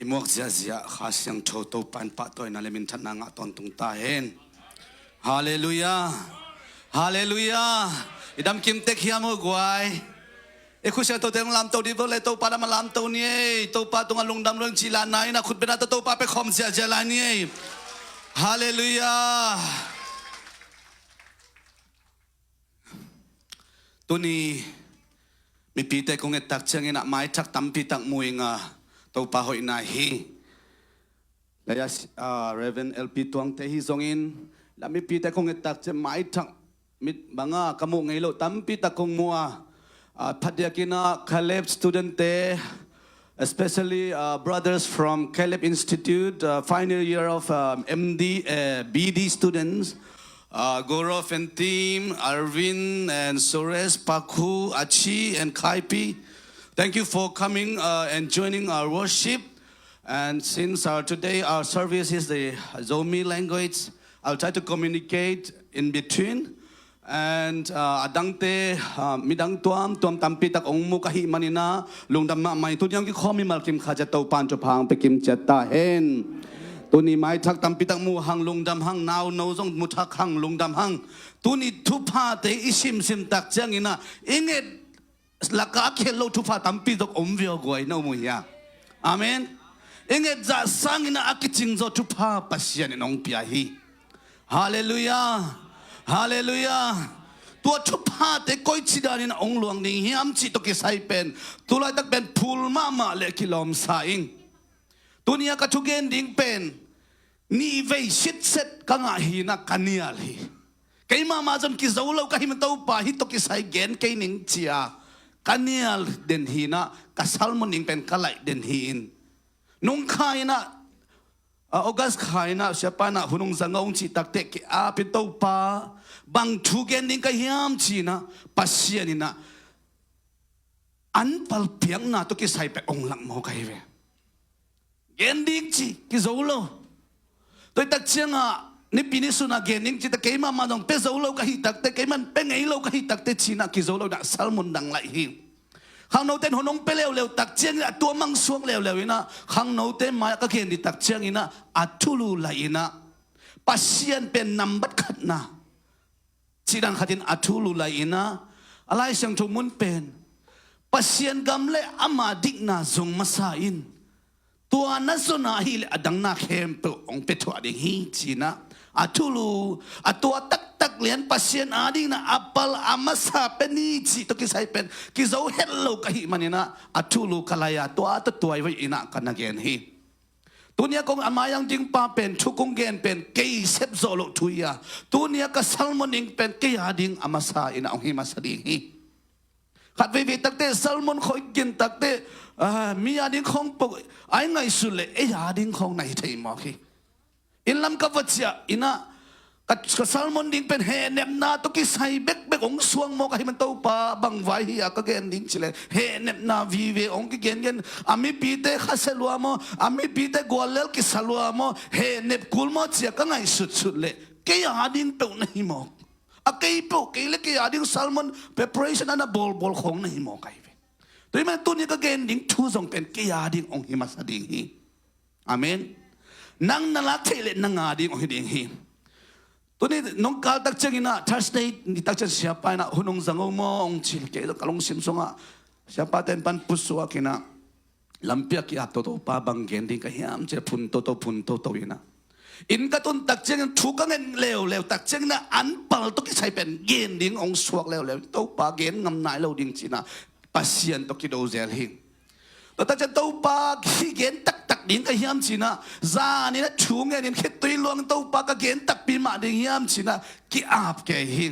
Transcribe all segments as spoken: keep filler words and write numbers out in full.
Muak ziahziah Kha Siangtho Topa in pahtawina le minthanna ngah tawntung ta hen. Halleluiah. Halleluiah. I dam kim tek hiam uh guai? I khut siangthote hong lamto dih vawh le Topa lam a lamto ni ei. Topa tungah lungdam lo in cih lahna in a khut bena tawh Topa pia khawm ziahziah lai ni ei. Halleluiah. Tuni mipite kong et tak ciangin ah maithak tampi tak mu ing a, Topa hoihna hi. Laya, ah, Reverend L P Tuangte hi zongin, la mipite kong et tak ciang maithak mit banga ka muh ngei lo tampi tak kong mu a, ah, phadiakin ah Caleb studentte, especially, uh, brothers from Caleb Institute, uh, final year of, um, M D, uh, B D students, uh, Gaurav and team, Arvin and Suresh, Pakhu, Achi and Kaipi. Thank you for coming, uh, and joining our worship. And since, uh, today our service is the Zomi language, I'll try to communicate in between. And, uh, a dangte, uh, midang tuamtuam tampi tak ong mu ka hih manin ah lungdam mahmah ing. Tuni ong kikhawm i malkim khat ciat Topa'n thupha ong pia kim ciat ta hen. Tuni maithak tampi tak mu hang, lungdam hang, nau no zong mu thak hang, lungdam hang. Tuni thuphate i simsim tak ciangin ah i nget laka a kihel lo thupha tampi zong om viau guai, na um uh hia? Amen. I nget zah sangin ah a kicing zaw thupha Pasian in ong pia hi. Halleluiah. Halleluiah. Tua thuphate koici danin ong luang ding hiam cih tawh kisai pen tulaitak pen phul mahmah le kilawmsa ing. Tuni a ka thugen ding pen nih vei sitset ka ngah hi in ah ka nial hi. Keimah mah zong kizo lo ka hih man Topa, hih tawh kisai gen kei ning ci a ka nial den hi in ah ka sermon ding pen ka laih den hi in. Nung kha in ah, a, August kha in ah siapa in ah hun ong za ngei ung cih takteh ki-ap in, Topa, bang thu gen ding ka hiam ci in ah Pasian in ah anpal piakna tawh kisai pen ong lak mawk ahi ve. Gen ding ci kizo lo. Tua i tak ciangah nipi ni sunah gen ding ci ta, keimah mah zong pia zo lo ka hih takteh, keimah pia ngei lo ka hih takteh ci in ah kizo lo in ah sermon dang laih hi. Khangnote in hun ong pia leuleu tak ciangin ah tua mang suak leuleu in ah khangnote mai-ah ka gen dih tak ciangin ah a thulu laih in ah Pasian pen nambat khatna cih dan khatin a thulu laih in ah, a Lai Siangtho mun pen Pasian gam le ama dikna zong masa in, tua na zon ahih leh a dang na khempeuh ong pia thuah ding hi ci in ah a thulu, a tua taktak lian Pasian adingin ah a pal a masa pia ni cih tawh kisai pen kizo het lo ka hih manin ah a thulu ka laih a, tua tawh tuaivoih in ah ka na gen hi. Tuni a kong a mai-ah ding pa pen, thu kong gen pen kei sep zawh loh thu hi a, tuni a ka sermon ding pen kei ading a masa in ah ong hi masa ding hi. Khat veivei takteh sermon khawng i gen takteh, ah, mi ading khawng po a i ngaihsut leh ei ading khawng na hi thei mawk hi. Inn lam ka va ciah in ah ka, ka sermon ding pen hehnepna tawh kisai bekbek ong suak mawk ahih man Topa, bang vai hi a ka gen ding ci leh hehnepna vive ong kigengen, a mipite khasia lua maw, a mipite guallel kisa lua maw, hehnep kul maw ci a ka ngaihsutsut leh kei ading peuh na hi mawk. A kei peuh, kei le kei ading sermon preparation a na bawlbawl khawng na hi mawk ahi ve. Tua ahih man tuni ka gen ding thu zong pen kei ading ong hi masa ding hi. Amen. Nang na lak theih leh nang ading ong hi ding hi. Tuni nong kal tak ciangin ah Thursday ni tak ciang siapa in ah hun ong za ngei maw ong ci leh kei zong ka lungsim sungah siapa ten pan pusuak in ah lampi ah ki-ap toto pa, bang gen ding ka hiam ci leh phun toto phun toto in ah inn ka tun tak ciangin thu ka nget leuleu tak ciangin ah anpal tawh kisai pen gen ding ong suak leuleu, Topa gen ngam nai lo ding ci in ah Pasian tawh kido zel hi. Tua tak ciang Topa kigen taktak ding ka hiam ci in ah, zan in ah thu ngen in khitui luang Topa ka gen takpi mah ding hiam ci in ah ki-ap kei hi.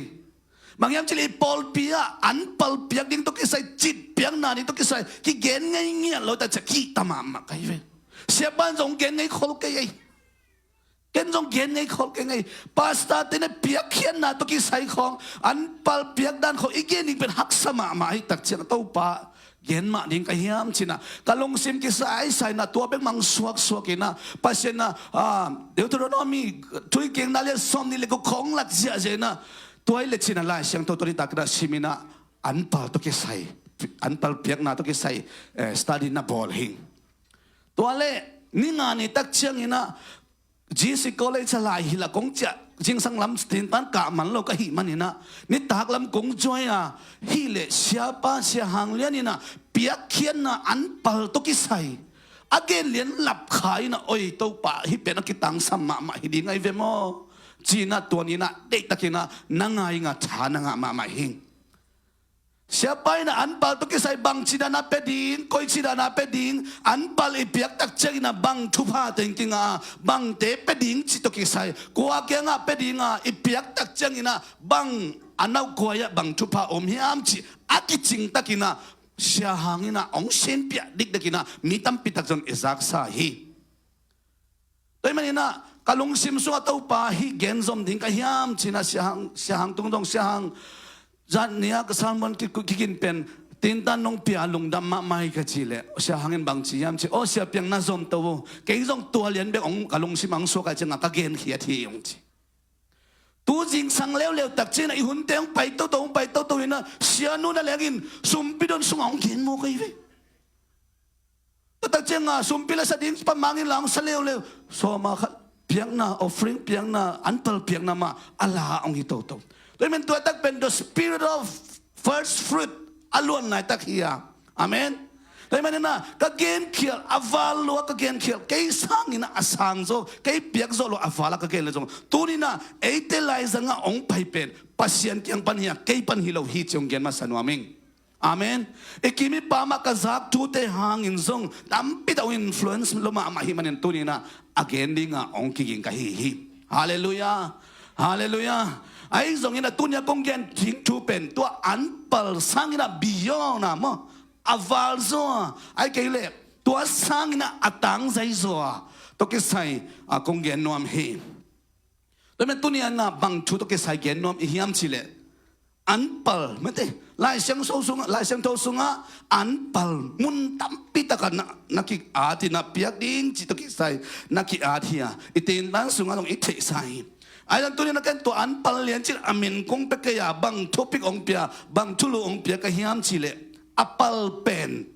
Bang hiam cih leh i pawlpi ah anpal piak ding tawh kisai, cit piakna ding tawh kisai kigen ngei ngiat lo tak ciang kihta mahmah ka hi ve. Siapa in zong gen ngei khol kei ei. Ken zong gen ngei khol kei ngei. Pastor te in ah piakkhiatna tawh kisai khawng, anpal piak dan khawng i gen ding pen haksa mahmah ahih tak ciang Topa gen mah ding ka hiam ci in ah ka lungsim kisaisai in ah tua bek mang suaksuak in ah Pasian in ah, ah, Deuteronomy thu i kikna lian sawmnih le guk khawng lak ziahziah in ah tua hi leh ci in ah Lai Siangtho tawh nitak in ah sim in ah anpal tawh kisai, anpal piakna tawh kisai, eh, study na bawl hi. Tua leh Ni nga ni tak ciangin ah G C College a lai hilh a kong ciah, zingsang lam tintan kah man lo ka hih manin ah nitak lam kong join a, hih leh siapa Sia Hang Lian in ah piakkhiatna anpal tawh kisai a gen lian lap kha in ah, oi Topa, hih pen a kitangsam mahmah hi ding ahi ve maw, ci-in ah tua ni-in ah deihtakin ah na ngai ing a, tha na ngah mahmah hi. Siapa in ah anpal tawh kisai bangci dan a pia ding, koici dan a pia ding, anpal i piak tak ciangin ah bang thupha teng kingah a, bangte pia ding cih tawh kisai, kua kiangah pia ding a, i piak tak ciangin ah bang a naukuai ah bang thupha om hiam cih a kicing takin ah Sia Hang in ah hong sinpiah dikdakin ah mi tampi tak zong i zaksa hi. Tua ahih manin ah ka lungsim sungah Topa hih gen zom ding ka hiam ci-in ah Sia Hang, Sia Hang tung dong, Sia Hang, zan ni-a ka sermon ki, ki, kikin pen tintan nong pia lungdam mahmah hi ka cih leh, Sia Hang in bang ci hiam cih, aw Sia Piang, na zom to uh, kei zong tua lian bek hong ka lungsim ah hong suak ahih ciangin ah ka genkhiat hi, hong ci. Tu zingsang leuleu tak ciangin ah i hunte hong pai toto, hong pai toto in ah, Sia Nu Na Liang in sumpi don sungah hong gen mawk ahi ve. Tua tak ciangin ah sumpi la sa ding pan mang in la hong sa leuleu. Sawm a khat piakna, offering piakna, anpal piakna mah a la hong hi toto. Tua ahih manin tua tak pen the spirit of first fruit a luan nai tak hi a. Amen. Tua ahih manin ah ka genkhial a val lua, ka genkhial kei sangin ah a sang zaw, kei piak zawh lua a val a ka gen leh zong, tuni-in ah eite laizang ah hong pai pen Pasian kiang pan hi a, kei pan hi lo hi ci hong gen masa nuam ing. Amen. I kim i pam ah ka zak thute hangin zong tampi tak hong influence lo mahmah ahih manin tuni-in ah a gen dingah hong kiging ka hi hi. Halleluiah. Halleluiah. Ahi zongin ah tuni-a kong gen ding thu pen tua anpal sangin ah beyond a maw, a val zaw a, ahih kei leh tua sangin ah a tangzai zaw a tawh kisai a kong gen nuam hi. Tua ahih manin tuni-in ah bang thu tawh kisai gen nuam i hiam cih leh, anpal, mate, Lai Siangtho sungah, Lai Siangtho sungah anpal mun tampi takah na, na ki-at in ah piak ding cih tawh kisai na ki-at hi a, i tintan sungah zong i theihsa hi. Ahi zongin tuni-in ah ken tua anpal lian cih a min kong pia kei a, bang topic hong pia, bang thulu hong pia ka hiam cih leh, a pal pen.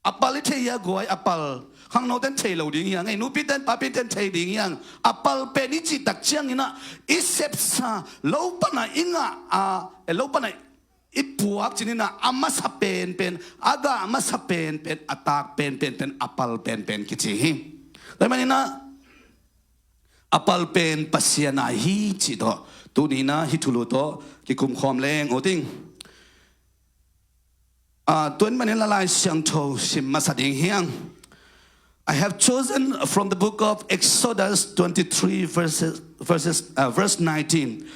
A pal i thei hia guai, a pal? Khangnote'n thei lo ding hi hang ei, nupite'n papite'n thei ding hi hang. A pal pen i cih tak ciangin ah i sepsa, lo pan a i ngah a, eh, lo pan a i puak cih ni-in ah, a masa penpen, a gah masa penpen, a tak penpen pen a pal penpen kici hi. Tua ahih manin ah a pal pen Pasian aa hi cih tawh tuni-in ah hih thulu tawh kikum khawm leng uh ting. Ah, tua ahih manin la Lai Siangtho sim masa ding hi hang. I have chosen from the book of Exodus twenty-three, verses, verses, uh, verse nineteen.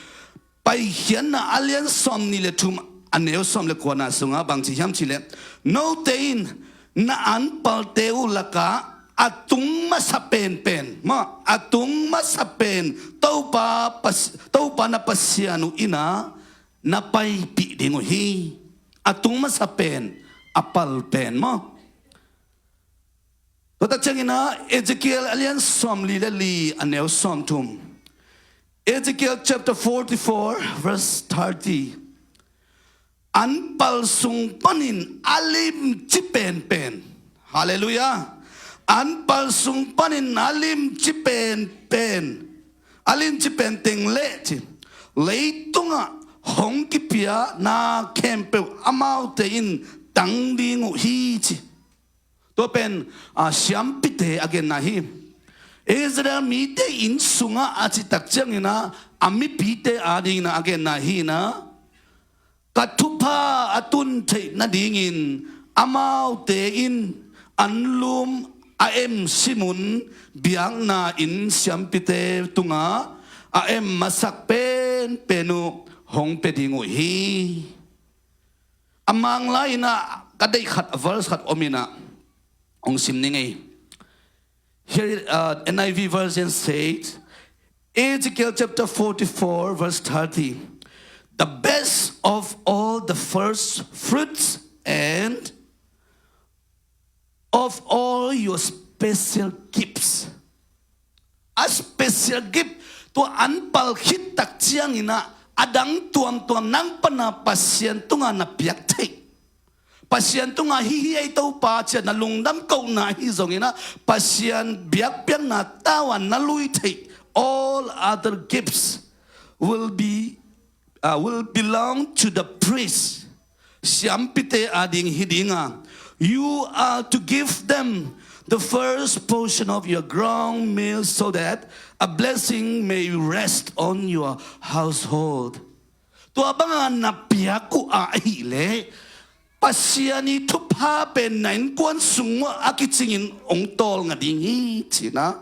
Paikhiatna a lian sawmnih le thum, a neu sawm le kuana sungah bang ci hiam cih leh, note in na anpalte uh lakah a tung masa penpen, maw, a tung masa pen Topa Pas-, Topa na Pasian uh in ah na paipih ding uh hi. A tung masa pen, a pal pen maw. Tua tak ciangin ah Ezekiel a lian sawmli le li, a neu sawmthum. Ezekiel chapter forty-four, verse thirty. Anpal sung panin a limci penpen. Halleluiah. Anpal sung panin a limci penpen, a limci pen teng leh ci, leitungah hong kipia na khempeuh amaute in tang ding uh hi ci. Tua pen, ah, siampite a genna hi. Israel mite inn sungah a cih tak ciangin ah a mipite adingin ah a genna hi-in ah, ka thupha a tun theih nadingin amaute in anlum a em simun biakna inn siampite tungah a em masak penpen uh hong pia ding uh hi. A Manglai in ah ka deih khat, verse khat om in ah hong sim ning ei. Here, uh, N I V version says, Ezekiel chapter forty-four, verse thirty, "The best of all the first fruits and of all your special gifts." A special gift, tua anpal khit tak ciangin ah a dang tuamtuam nang pan a Pasian tungah na piak theih, Pasian tungah hih hi ei Topa ci-a na lungdam kohna ahi zongin ah, Pasian biakpiakna tau-a na lui theih, all other gifts will be, uh, will belong to the priest. Siampite ading hi ding a, you are to give them the first portion of your ground meal so that a blessing may rest on your household. Tua banga na piak uh ahih leh Pasian ii thupha pen na innkuan sung uah a kicingin hong tawlnga ding hi, ci-in ah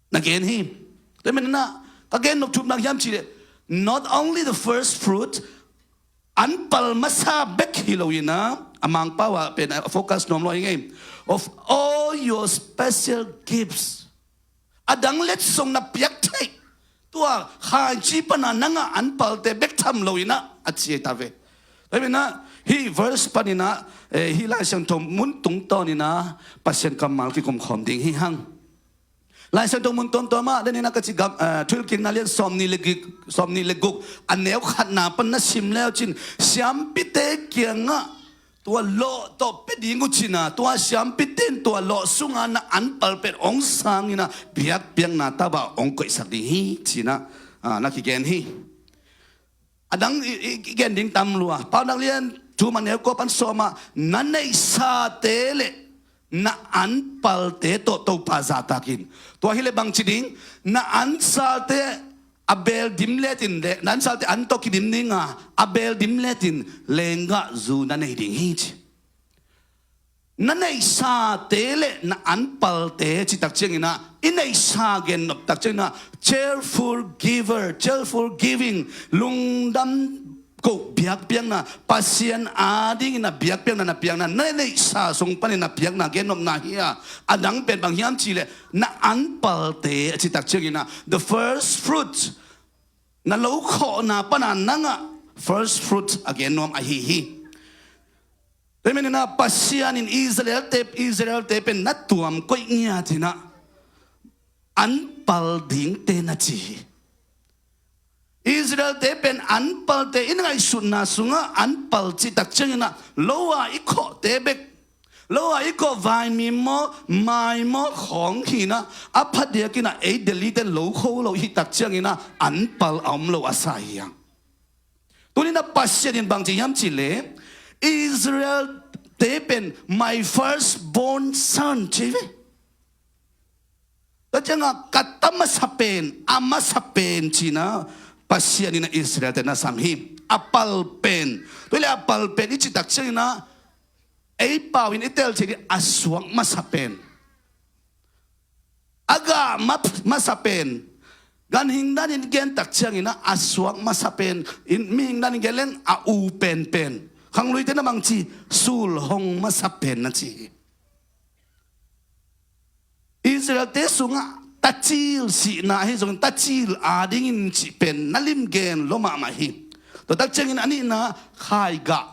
na gen hi. Tua manin ah ka gen nop thumna hiam cih leh, not only the first fruit, anpal masa bek hi lo-in ah, a Mangpau ah pen a focus nuam lo hi ngei, of all your special gifts. A dang letsong na piak theih, tua khaici pana na ngah anpalte bek tham lo-in ah, a ci hi ta ve. Tua manin ah hih verse panin ah, eh, hih Lai Siangtho mun tungtawnin ah Pasian kammal kikum khawm ding hi hang. Lai Siangtho mun tuamtuam ah, den in ah ka ci gam, eh, Thuhilhkikna lian sawmnih le guk, sawmnih le guk, a neu khatna pan na sim le uh cin, siampite kiangah tua lawh tawh pia ding uh ci-in ah, tua siampite in tua lawh sunga na anpal pen hong sangin ah biakpiakna tau-ah hong koihsak ding hi, ci-in ah, ah, na kigen hi. A dang i, i, i gen ding tam lua. Paunak lian thum a neu kua pan sawm ah, na neihsate le na anpalte tawh Topa zahtak in. Tua hi leh bangci ding, na ansalte a beel dim letin le, na ansalte an tawh kidim ding a, a beel dim letin lenggahzu na nei ding hi, ci. Na neihsate le na anpalte cih tak ciangin ah, i neihsa gen nop tak ciangin ah, cheerful giver, cheerful giving, lungdam koh biakpiakna, Pasian adingin a biakpiakna, na piakna, na neihsa sung panin na piakna gen nopna hi a, a dang pen bang hiam cih leh na anpalte a cih tak ciangin ah, the first fruit, na lo khawhna pana na ngah first fruit a gen nuam ahi hi. Tua manin ah Pasian in Israelte, Israelte pen na tuam koih ngiat in ah, anpal dingte na ci hi. Israelte pen anpalte, i ngaihsutna sungah anpal cih tak ciangin ah, lo-a i khawhte bek, lo-a i khawh vaimi maw, mai maw khawng hi-in ah, a phadiakin ah ei Delhite lo kho lo hi tak ciangin ah, anpal a om lo a sa hi hang. Tuni-in ah Pasian in bang ci hiam cih leh, Israelte pen my firstborn son ci ve. Tua ciangah ka ta masa pen, a masa pen ci-in ah Pasian in ah Israelte na sam hi. A pal pen. Tua hi leh a pal pen i cih tak ciangin ah, ei pau in i tel cih ding a suak masa pen. A gah ma-, masa pen. Ganhing danin gen tak ciangin ah a suak masa pen. In mihing danin gen leng a u penpen. Khangluite na bang ci, sulhong masa pen na ci hi. Israelte sungah tacil sihna ahi zongin tacil adingin cih pen na limgen lua mahmah hi. Tua tak ciangin a nihna khaigah.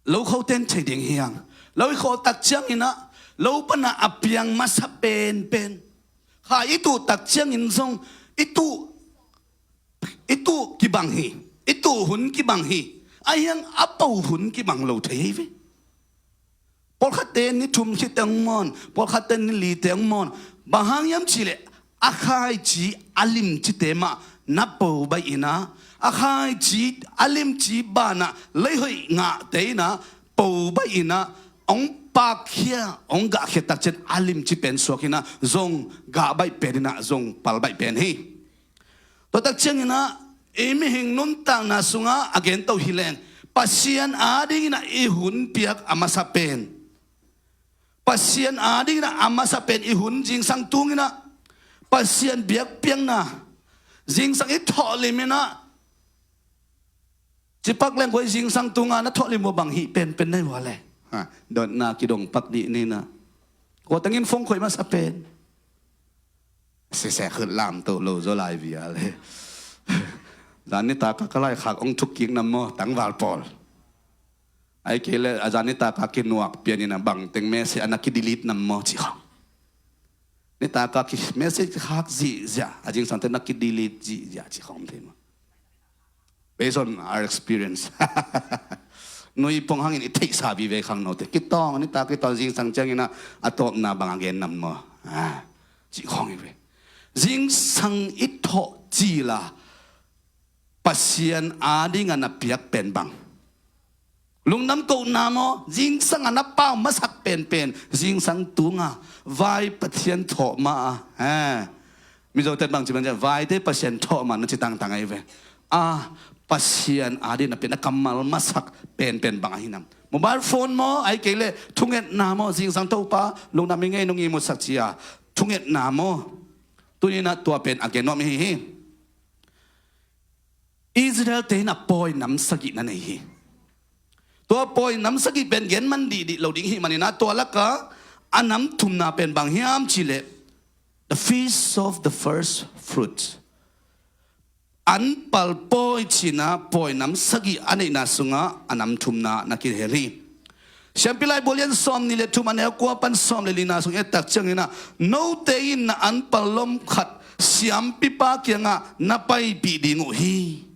Lo khote in thei ding hi hang. Lo i khawh tak ciangin ah, lo pana a piang masa penpen. Khai i tuh tak ciangin zong, i tuh, i tuh kibang hi. I tuh hun kibang hi. Ahi hang a po hun kibang lo thei hi ve. Pawlkhatte ni thum khit teng mawn, pawlkhatte ni li teng mawn. Bang hang hiam cih leh, a khaici a limcite mah na po baih in ah, a khaici a limci banah leihoih ngahte in ah po baih in ah, hong pakkhia, hong gahkhia tak ciang a limci pen suak in ah, zong gah baih pen in ah, zong pal baih pen hi. Tua tak ciangin ah, i mihing nuntakna sungah a gen to hi leng, Pasian adingin ah i hun piak a masa pen. Pasian adingin ah a masa pen i hun zingsang tungin ah, Pasian biakpiakna zingsang i thawhlim in ah, cipak leng koi zingsang tunga na thawhlim uh bang hih penpen na hi ua le. Ha, dotna kidong pak dih ni na. Kua tengin phone khoi masa pen. Sisek khut lam to lo zaw lai via le. Zan nitak a ka laikhak hong thuk kik nam maw, tangval pawl. Ahih kei leh a zan nitak a kinuak pian in a bangteng message a na kidelete nam maw cih khawng. Nitak a ki message khak zihziah, a zingsangte na kidelete zihziah cih khawng thei maw. Based on our experience. Nui pong hangin i theihsa vive khangnote. Kitawng, nitak kitawng, zingsang ciangin ah a tawpna bang a gen nam maw? Ah, cih khawng hi ve. Zingsang i thawh cil a Pasian adingin a piak pen bang? Lungdam kohna maw? Zingsang a na pau masak penpen, zingsang tunga vai Pathian thawh ma a, eh, Mizote bang ci ban ciah, vaite Pasian thawh ma na ci tangtang ahi ve. A, Pasian adingin a piak, na kammal masak penpen bang ahi nam? Mobile phone maw, ahih kei leh thungetna maw? Zingsang Topa lungdam ing ei, nong ihmutsak ci a thungetna maw? Tuni-in ah tua pen a gen nuam i hi hi. Israel-te in ah pawi nam sagih na nei hi. Tua pawi nam sagih pen gen man dihdih lo ding hih manin ah, tua lakah a nam thumna pen bang hiam cih leh, the feast of the first fruits. Anpal pawi ci-in ah pawi nam sagih a neihna sungah a nam thumna na kihel hi. Siampi Laibu a lian sawmnih le thum, a neu kua pan sawm le lina sung i et tak ciangin ah, note in na anpal lom khat siampipa kiangah na paipih ding uh hi.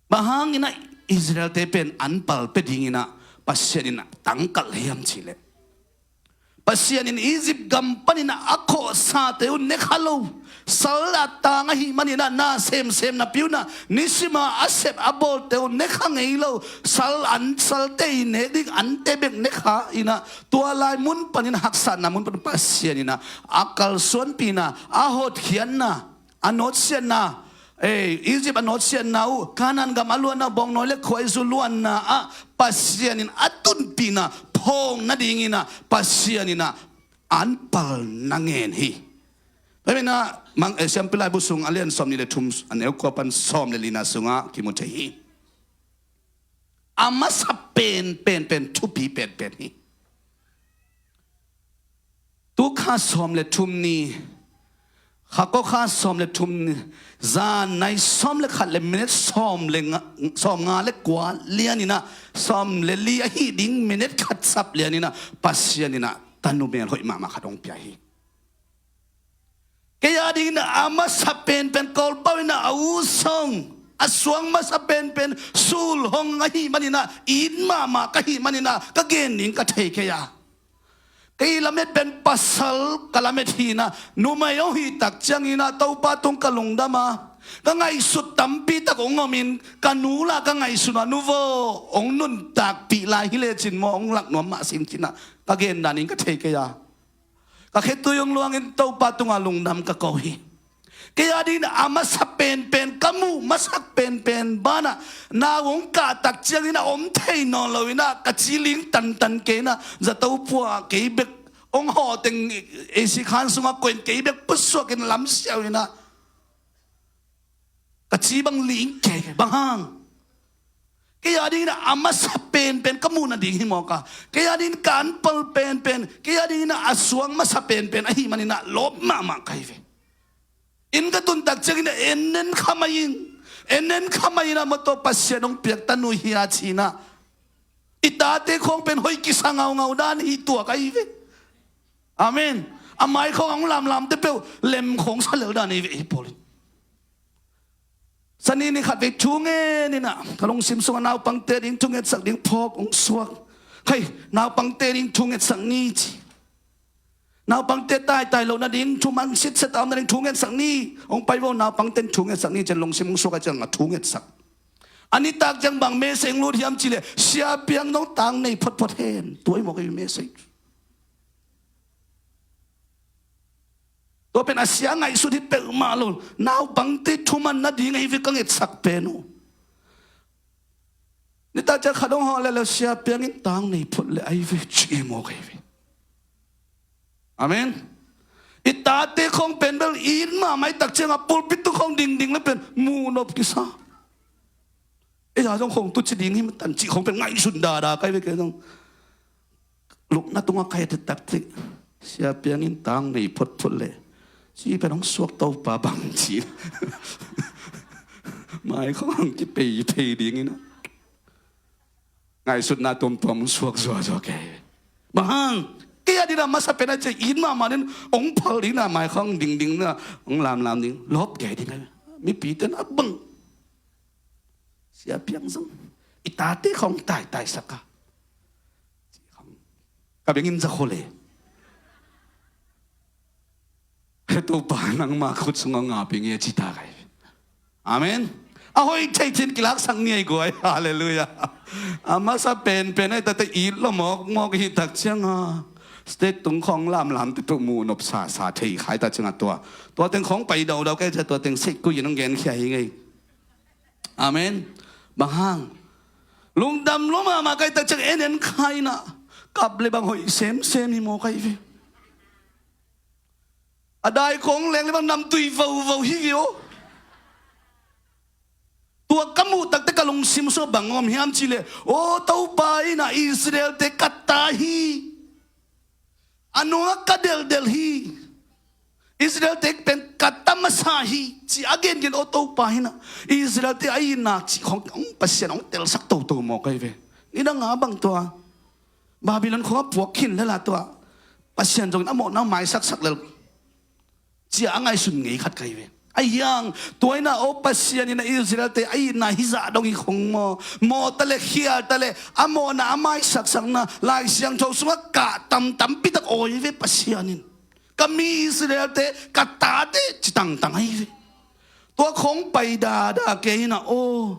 Bang hangin ah Israel-te pen anpal pia dingin ah Pasian in ah tangkalh hiam cih leh, Pasian in Egypt gam panin ah a khawhsate uh ne kha lo, sal a tang ahih manin ah na semsem napi un ah, nisim a a sep a bawlte uh ne kha ngei lo, sal an, salte i nek ding ante bek ne kha in ah, tua lai mun panin, haksatna mun panin Pasian in ah a kalsuanpihna, a hotkhiatna, a nawtsiatna, eh, Egypt a nawtsiatna uh, Canaan gam a luanna, bawngnawi le khuaizu luanna ah Pasian in a tunpihna phawng nadingin ah Pasian in ah anpal na ngen hi. Tua ahih manin ah mang, eh, Siampi Laibu sung a lian sawmnih le thum, a neu kua pan sawm le lina sungah kimu thei hi. A masa penpen pen thupi penpen hi. Tu kha sawm le thum ni, kha kua kha sawm le thum ni, zan nai sawm le khat le minit sawm le nga, sawm nga le kua lianin ah, sawm le li ahi ding minit khat sap lianin ah Pasian in ah tanu mel hoih mahmah khat hong pia hi. Kei a dingin a masa penpen, Kawlpau in a, a u song, a suang masa penpen sul hong ahih manin a, it mahmah ka hih manin a, ka gen ding ka thei kei a. Kei lamet pen pasal ka lamet hi in a, numei hong hih tak ciangin a, Topa tung ka lungdam a, ka ngaihsut tampi tak hong om in, ka nu la ka ngaihsut a, nu vaw, hong nuntakpih lai hi lecin maw, hong lak nuam mah sin cin a, ka gen dan in ka thei kei a. Ka khetui hong luangin Topa tungah lungdam ka ko hi. Kei a dingin a masa penpen, ka muh masak penpen banah, nau hong kah tak ciangin a om thei nawn lo in a, ka ci ling tantan kei in a, zato pua kei bek hong hawh teng, A C khan sungah koih in kei bek pusuak in lamsiau in a. Ka ci bang ling kei, bang hang? Kei a dingin a masa penpen ka muh nading hi mawk a. Kei a dingin ka anpal penpen, kei a dingin a suang masa penpen ahih manin a lawp mahmah ka hi ve. Inn ka tun tak ciangin a en nen kha mai in, en nen kha mai in a mawtaw Pasian hong piak tanu hi a ci in a. I tate khawng pen hoih kisa ngaungau dan hi tua ka hi ve. Amen. A mai khawng a hong lamlamte peuh lem khawng sa lel dan hi ve, hi pawl in. Sani ni khat vei thungen in a, ka lungsim sungah naupangte ding thungetsak ding phawk hong suak. Khai, naupangte ding thungetsak ni ci. Naupangte taitai loh nading, thuman sitset a om nading thungetsak ni. Hong pai vo, naupangte thungetsak ni ci-in lungsim hong suak a ciang a thungetsak. A nitak ciang bang message hong lut hiam cih leh, Sia Piang zong tang nei photphot hen. Tua hi mawk ei message. Tua pen a sia ngaihsut hi peuhmah lo. Naupangte thuman nading ahi ve ka ngetsak pen uh. Nitak ciang khat hong hawh leh, leh Sia Piang in tang nei phot leh ahi ve ci mawk ahi ve. Amen. I tate khawng pen bel it mahmah tak ciang a pulpit tung khawng dingding leh pen muh nop kisa. Ei a zong khawng tu ci ding hi mah tan cih khawng pen ngaihsun dada ka hi ve kei zong. Lukna tungah ka et taktak, Sia Piang in tang nei photphot leh ci pen hong suak Topa bang ci. Mai khawng hong kipeipei ding in a, ngaihsutna tuamtuam hong suak zuazua kei. Bang hang? Kei a dingin a masa pen a ci a it mahmah in hong phal ding in a, mai khawng dingding in a, hong lamlam ding, lawp kei ding a. Mipite in a bang, Sia Piang zong tate khong taitaisak a, ka bengin za khole. Topa nangma khut sungah ngap ing e ci ta kai. Amen. A hoih thei cin kilaksak ni ei guai. Halleluiah. A masa penpen ai tate it lo mawkmawk hi tak cianga state tung khong lamlam te tu mu nop sasa thei khai ta cianga tua tua teng khong pai daudau kai cia tua teng sek ku yin ong gen khia hi ngei. Amen. Bang hang lungdam lo mahmah kai tak ciang en en khai na kap le bang hoih semsem hi maw kai ve. A dai kong leng le bang namtui vovo hi ve aw. Tua ka muh takte ka lungsim sua bang om hiam cih leh aw Topa in a Israel-te ka ta hi. A nungah ka delhdel hi. Israel-te pen ka ta masa hi ci a gengen aw Topa in a Israel-te a itna cih khong hong Pasian hong telsak toto maw kai ve. Nidang a bang tua Babylon khua puak khin lela tua Pasian zongin a mawhna maisaksak lel cia a ngaihsun ngei khat kai ve. A hiang tua ina aw Pasian ina Israel-te a itna hizah dong hi khong maw? Mawh ta le khial ta le a mawhna a maisaksakna Lai Siangtho sungah kah tamtampi tak awi ve Pasian in. Ka mi Israel-te ka tate ci tangtang ahi ve. Tua khong pai dada kei ina aw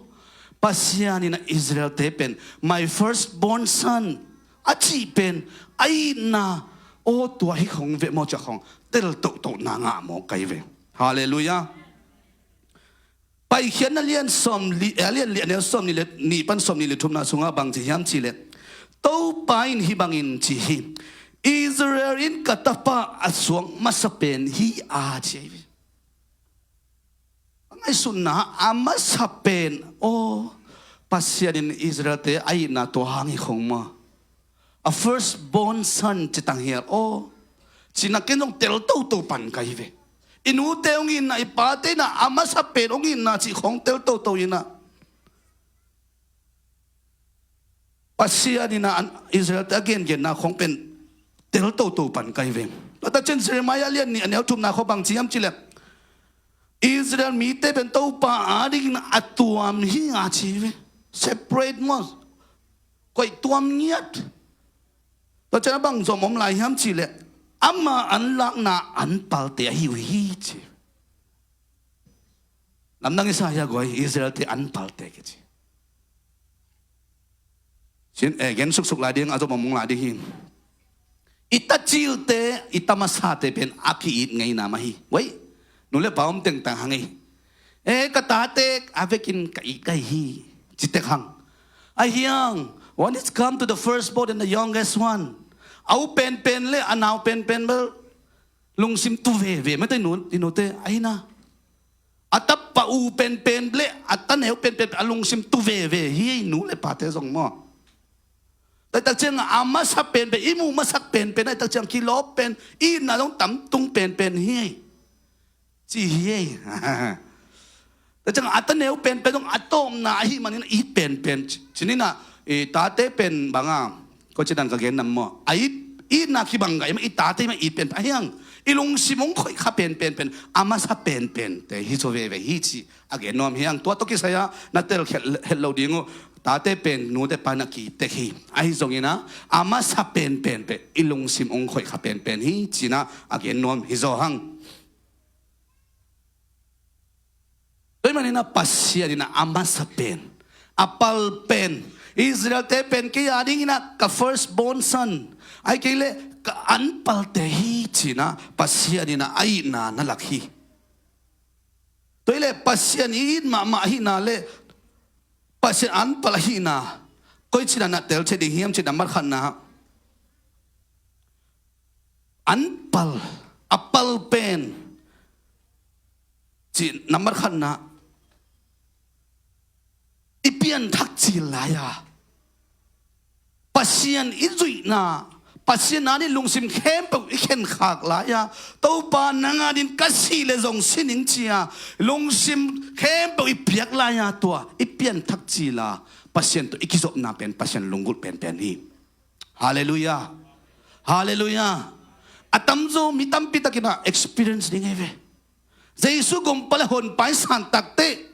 Pasian ina Israel-te pen my first born son a cih pen a itna aw tua hi khong ve maw cia khong tel tohtohna ngah maw kai ve. Halleluiah. Paikhiatna lian sawm li a lian li a neu sawm ni le ni pan sawm ni le thumna sungah bang ci hiam cih leh Topa in hi bangin ci hi. Israel in ka tapa a suak masa pen hi a ci ahi ve. A ngaihsutna a masa pen aw Pasian in Israel-te a itna tua hang hi khong maw? A first born son ci tang hial aw. Cina ken zong tel toto pan ka hi ve. I nute hong itna i pate ina a masa pen hong itna cih khong tel toto ina Pasian ina an Israel-te a gengenna khong pen tel toto pan kai ve. Tua ta cian Jeremiah lian ni a neu thumna kho bang ci hiam ci leh Israel mite pen Topa a dingin a tuam hi a ci ve. Separate maw? Koih tuam ngiat. Tua cian a bang zom om lai hiam ci leh ama an lakna an palte ahi uh hi ci. Lamdang i sa hia guai Israel-te an palte kici. Cin eh gen suksuk lai ding a zom a mung lai ding hi. I ta cilte i ta masate pen a ki-it ngeina mah hi. Wei nu le pa om tengtang hang ei. Eh ka tate a vekin ka it kai hi. Citek hang. A hiang when it's come to the firstborn and the youngest one. A u penpen le a nau penpen bel lungsim tu veve mete i nute ahina. A tapa u penpen le a taneu penpen a lungsim tu veve hi ei nu le pate zong maw? Taitak ciang a masa penpen i muh masak penpen aitak ciang kilawp pen i na zong tamtung penpen hi ei. Ci hi ei. Taitak ciang a taneu penpen zong a tawpna ahi manin a it penpen. Cinina i tate pen banga Ko cidan ka gen nam maw? A it itna kibang ga ima i tate ima it pen a hiang i lungsim hong khoih kha pen pen pen a masa pen pen te hi zaw veve hi ci a gen nuam hiang. Tua tawh kisai-a na tel het lo ding uh. Tate pen nute pa na kitek hi. Ahi zongin a a masa pen pen pen i lungsim hong khoih kha pen pen hi cina a gen nuam hi zaw hang. Tua ahih manin a Pasian in a a masa pen a pal pen Israel-te pen kei a dingin a ka first born son ahih kei leh ka an palte hi cina Pasian in a a itna na lak hi. Tua ahih leh Pasian i it mahmah ahihna le Pasian an pal ahihna koi cina na tel ciat ding hiam cina mat khatna an pal a pal pen cih nambat khatna i pianthak cil lai-a Pasian i zuihna Pasian na nih lungsim khempeuh i khenkhak lai-a Topa nang adin ka sih le zong sining cia lungsim khempeuh i piak lai-a tua i pianthak cila Pasian tawh i kizopna pen Pasian lunggulh penpen hi. Halleluiah. Halleluiah. A tamzaw mi tampi takin a experience ding hi ve. Jesu gumpa le honpa i san takteh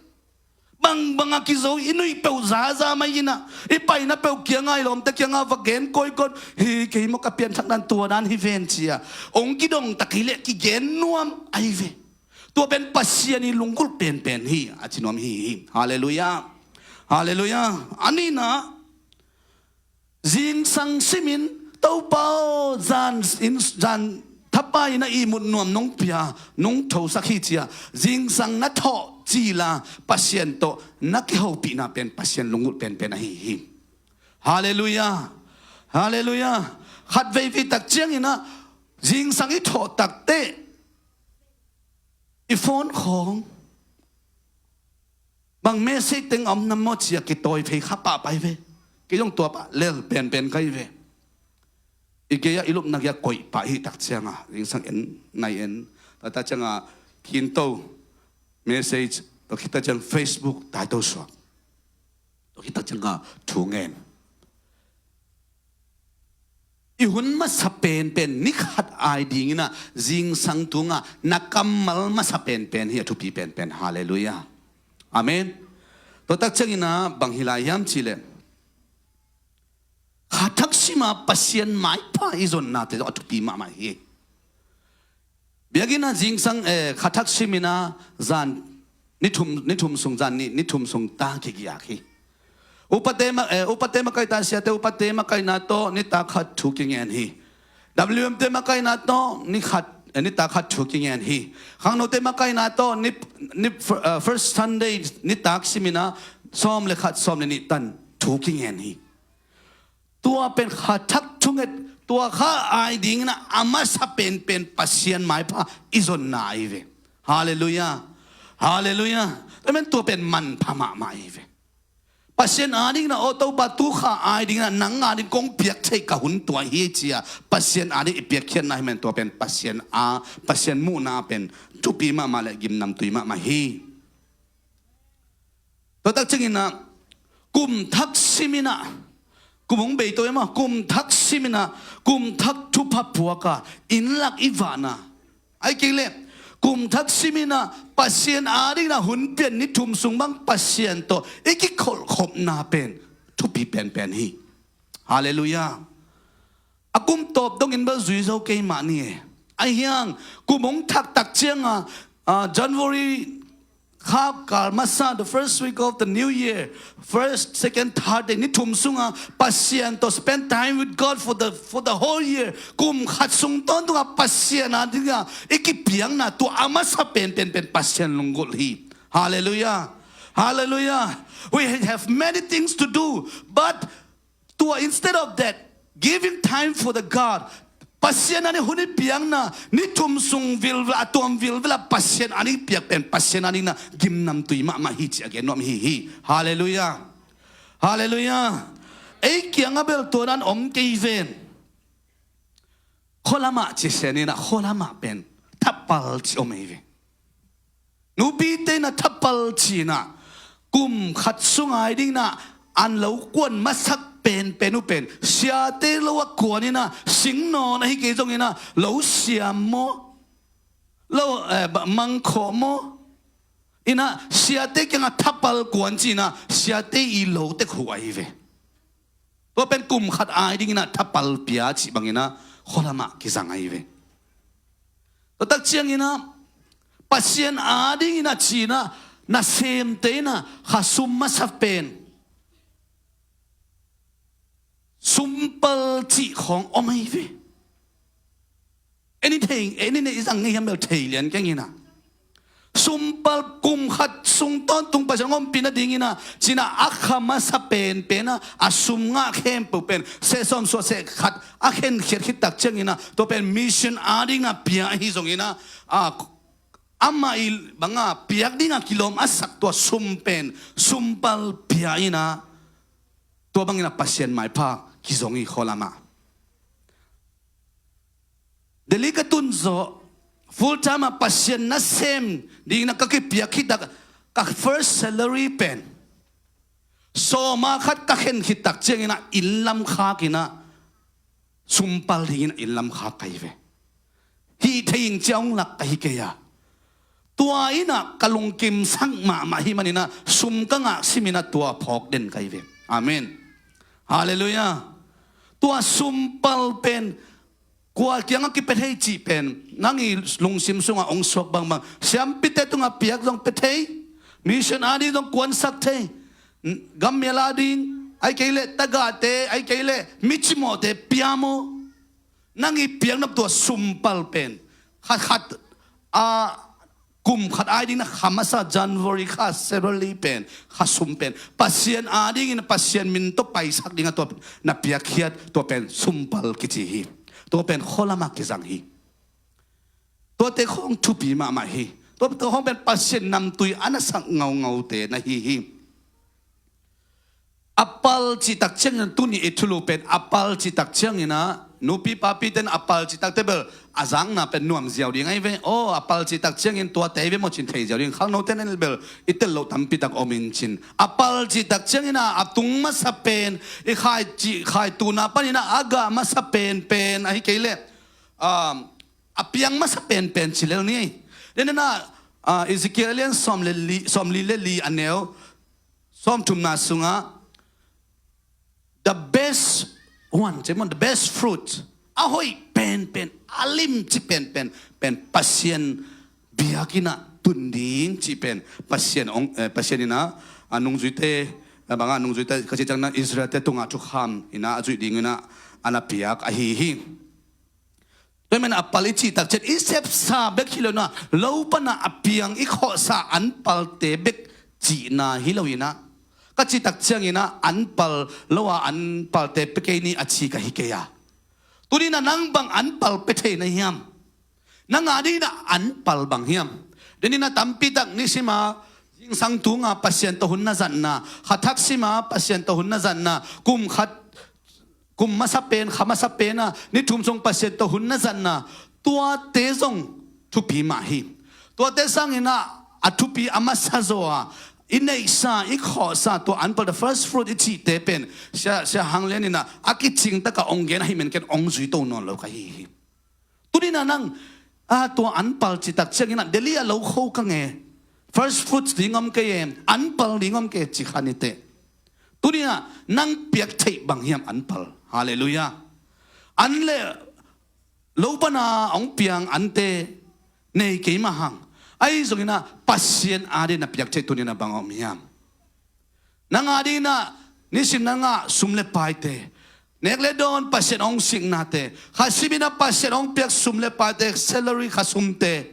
Bangbang a kizo i nuih peuh zaza mai inah, i paina peuh kiangah, i lawmte kiangah va gen koikot hi. Kei maw ka pianthak dan tua dan hi ven cia ong kidong tak hi leh kigen nuam ahi ve. Tua pen Pasian i lunggulh penpen hi a ci nuam hi hi. Halleluiah. Halleluiah. A nihna, zingsang simin, Topa aw, zan in, zan thapai na ihmut nuam nong pia, nong thosak hi cia zingsang na thawh cila Pasian tawh na kihopihna pen Pasian lunggulh penpen ahi hi. Halleluiah. Halleluiah. Khat veivei tak cianginah zingsang i thawh takteh i phone khawng bang message teng a om na maw cia kitawi phei kha pahpah hi ve. Kei zong tua pah lel penpen ka hi ve. I gei-ah i lupna gei-ah koih pah hi tak ciangah zingsang en, nai en, tua tak ciangah khinto message, tua khit tak ciang Facebook taito suak, tua khit tak ciangah thu ngen. I hun masa penpen ni khat ai dinginah zingsang tungah na kammal masa penpen hi a thupi penpen. Halleluiah. Amen. Tua tak cianginah bang hi lai hiam cihleh, kha thak sima Pasian maipha i zonnate zong a thupi mahmah hi. Biakinn ah zingsang, eh, kha thak siminah zan ni thum, ni thum sung, zan ni, ni thum sung ta kigiak hi. Upate ma, eh, upate makaihna, siate upate makaihna tawh nitak khat thu kingen hi. W M te makaihna tawh ni khat, eh, nitak khat thu kingen hi. Khangnote makaihna tawh ni, ni, eh, first Sunday nitak siminah sawm le khat, sawm le nih tan thu kingen hi. Tua pen kha thak thunget, tua kha ai dinginah a masa penpen Pasian maipha i zonna ahi ve. Halleluiah. Halleluiah. Amen. Tua pen manpha mahmah ahi ve. Pasian adinginah aw Topa, tu kha ai dinginah nang ading kong piak theih ka hun tua hi cia Pasian ading i piakkhiatna hi men, tua pen Pasian a, Pasian muhna pen thupi mahmah le gimnamtui mahmah hi. Tua tak cianginah kum thak siminah, kum hong beito e maw, kum thak siminah kum thak thupha phuaka inn lak i vahna, ahih kei leh kum thak siminah Pasian adinginah hun pian ni thum sung bang Pasian tawh i kikholhkhopna pen thupi penpen hi. Halleluiah. A kum tawp dongin bel zui zo kei mah ni e. Ahi hang kum hong thak tak cianga, ah, January kha kal masa, the first week of the new year, first, second, third day, ni thum sunga Pasian tawh spend time with God for the, for the whole year. Kum khat sung tawntunga Pasian adinga i kipiakna tua a masa penpen pen Pasian lunggulh hi. Halleluiah. Halleluiah. We have many things to do, but tua, instead of that, giving time for the God, Pasian ading hun i piakna, ni thum sung vilvel, a tuam vilvel a Pasian ading piak pen Pasian adinginah gimnamtui mahmah hi ci a gen nuam hi hi. Halleluiah. Halleluiah. Ei kiangah bel tua dan om kei ven. Khualamah ci seninah khualamah pen thapal ci om ei ve. Nupite inah thapal cinah kum khat sung ai dinginah an lo kuan masak penpen uh pen siate lo a kuaninah singnawn ahi kei zonginah lo siam maw, lo, eh, mangkhawh maw, inah siate kiangah thapal kuan cinah siate i lo tek huh ahi ve. Tua pen kum khat ai dinginah thapal pia cih banginah khualamah kizang ahi ve. Tua tak cianginah Pasian adinginah cinah nasemte inah kha sum masa pen sumpal cih khawng om ahi ve. Anything, any ne i zang ngei hiam bel thei lian keng inah sumpal kum khat sung tawntung Pasian ngompina dinginah cinah a kha masa penpenah a sum ngah khempeuh pen seh sawm suah seh khat a khenkhiat khit tak cianginah tua pen mission adinginah pia ahi zonginah, a, amah i banga piak dinga kilawm a sak tua sum pen sumpal pia inah tua banginah Pasian maipha kizong hi khualamah. Delhi ka tun zawh, full time ah Pasian nasem dingin ah ka kipiak khit tak, ka first salary pen sawma khat ka khen khit tak ciangin ah inn lam khak in ah sumpal dingin ah inn lam khak ka hi ve. Hih thei ing cia hong lak ka hi kei a. Tua in ah ka lungkimsak mahmah hi manin ah sum ka ngah simin ah tua phawk den ka hi ve. Amen. Halleluiah. Tua sumpal pen kua kiangah kipia thei cih pen nang i lungsim sungah hong suak bangbang. Siampite tungah piak zong pia thei. Mission ading zong kuansak thei. Gammial ading, ahih kei leh tagahte, ahih kei leh mi cimawhte pia maw. Nang i piaknop tua sumpal pen khat khat, a, kum khat ading na kha masa January kha salary pen, kha sum pen Pasian adingin Pasian min tawh paisak dingah tua na piakkhiat tua pen sumpal kici hi. Tua pen khua lamah kizang hi. Tuate khawng thupi mahmah hi. Tua, tua khawng pen Pasian namtui a na sak ngaungaute na hi hi. A pal cih tak ciangin tuni i thulu pen a pal cih tak ciangin ah nupi papi ten a pal cih takte bel a zakna pen nuam ziau ding ahi ve. Aw, a pal cih tak ciangin tuate hi ve maw cin thei ziau ding. Khangno ten en bel i tel loh tampi tak om in cin. A pal cih tak ciangin ah a tung masa pen i khai cih, khai tuna panin ah a gah masa pen pen ahih kei leh, um, a piang masa penpen ci lel ni. Denena, ah, Ezekiel a lian sawm le li, sawm li le li a neu sawm thumna sungah the best one, ci maw, the best fruit, a hoih penpen, a limci penpen pen Pasian biakinn ah tun ding cih pen Pasian hong, eh, Pasian in ah, a nungzuite, eh, bangah nungzuite ka cih ciangin ah Israelte tungah thukham in ah a zuih dingin ah a na piak ahi hi. Tua hi manin a pal i cih tak ciang i sepsa bek hi lo in ah lo pan a piang i khawhsa anpalte bek cihna hi lo in ah ka cih tak ciangin ah anpal lo a anpalte pia kei ni a ci ka hi kei a. Tuni in ah nang bang anpal pia thei na hiam? Nang adingin ah anpal bang hiam? Denina tampi tak nisim a zingsang tunga Pasian tawh hun na zatna, kha thak sim a Pasian tawh hun na zatna, kum khat kum masa pen, kha masa pen a ni thum sung Pasian tawh hun na zatna, tuate zong thupi mah hi. Tuate sangin ah a thupi a masa zaw a i neihsa i khawhsa tua anpal, the first fruit i cihte pen Sia, Sia Hang Lian in ah a kicing takah hong gen ahih manin ken hong zui to nawn lo ka hi hi. Tuni in ah nang, a, tua anpal cih tak ciangin ah Delhi a lo kho ka nge, first fruits ding om kei e, anpal ding om kei e ci kha ni teh. Tuni in ah nang piak theih bang hiam anpal? Halleluiah. An le lo pan a hong piang ante nei kei mah hang, ahi zongin ah Pasian adingin na piak theih tuni in ah bang a om hiam? Nang adingin ah nisim na ngah sum le paite, nek le dawn Pasian hong siknate, kha simin ah Pasian hong piak sum le paite, salary, kha sumte,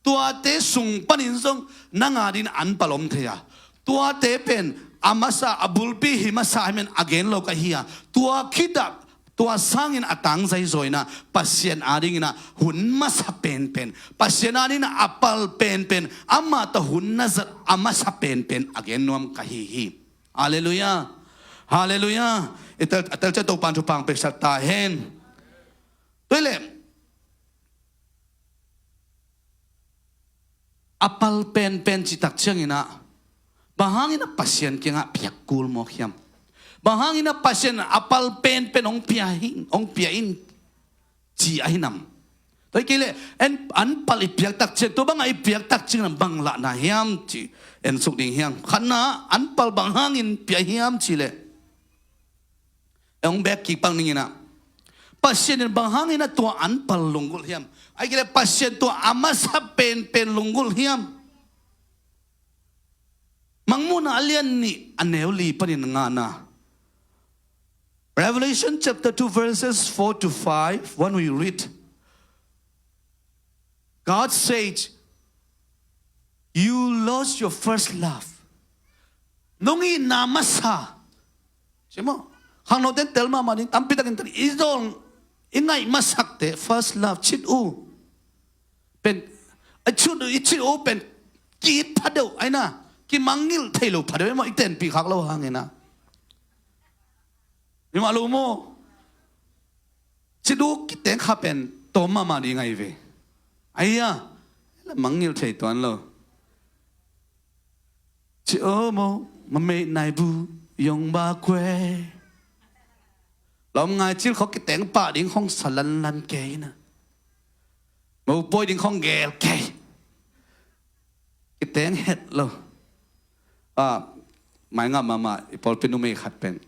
tuate sung panin zong nang adingin anpal om thei a. Tuate pen a masa, a bulpi hi masa ahih manin a gen lo ka hi a. Tua khit ah tua sangin a tangzai zaw in ah Pasian adingin ah hun masa penpen, Pasian adingin ah a pal penpen, amah tawh hun na zat a masa penpen a gen nuam ka hi hi. Halleluiah. Halleluiah. I tel, a telciat Topa'n thupha hong pia sak ta hen. Tua hi leh a pal penpen cih tak ciangin ah bang hangin ah Pasian kiangah piak kul mawk hiam? Bang hangin ah Pasian a pal penpen hong pia hi, hong pia in ci ahi nam? Tua hi kei leh en, anpal i piak tak ciang, tua bangah i piak tak ciangin ah bang lahna hiam cih en suk ding hi hang. Khatna, anpal bang hangin pia hiam cih leh, hong bek kik pak ning in ah, Pasian in bang hangin ah tua anpal lunggulh hiam? Ahih kei leh Pasian tua a masa penpen lunggulh hiam? Mangmuhna a lian nih a neu li panin ngana. Revelation chapter two verses four to five, when we read, God said, "You lost your first love." Nong itna masa. Ci maw? Khangno ten tel mahmah ding, tampi takin tel, i zawn, i ngaih masakte, first love, cit u. Pen, a cit u, i cit u pen, ki-it phadeuh, aina, kimangngilh thei lo phadeuh, i maw, i tenpih khak lo hangin ah. I mah lo maw? Cit u kiteng kha pen tawm mahmah ding ahi ve. Aia, mangngilh thei tuan lo. Ci o mo, ma mei nai bu, yong ba kue. Lawm ngai cil khawng kiteng pah ding khawng sa lanlan kei na. Mo poi ding khawng gel kei. Kiteng het lo. Ah, mai ngah mahmah i pawlpi numei khat pen,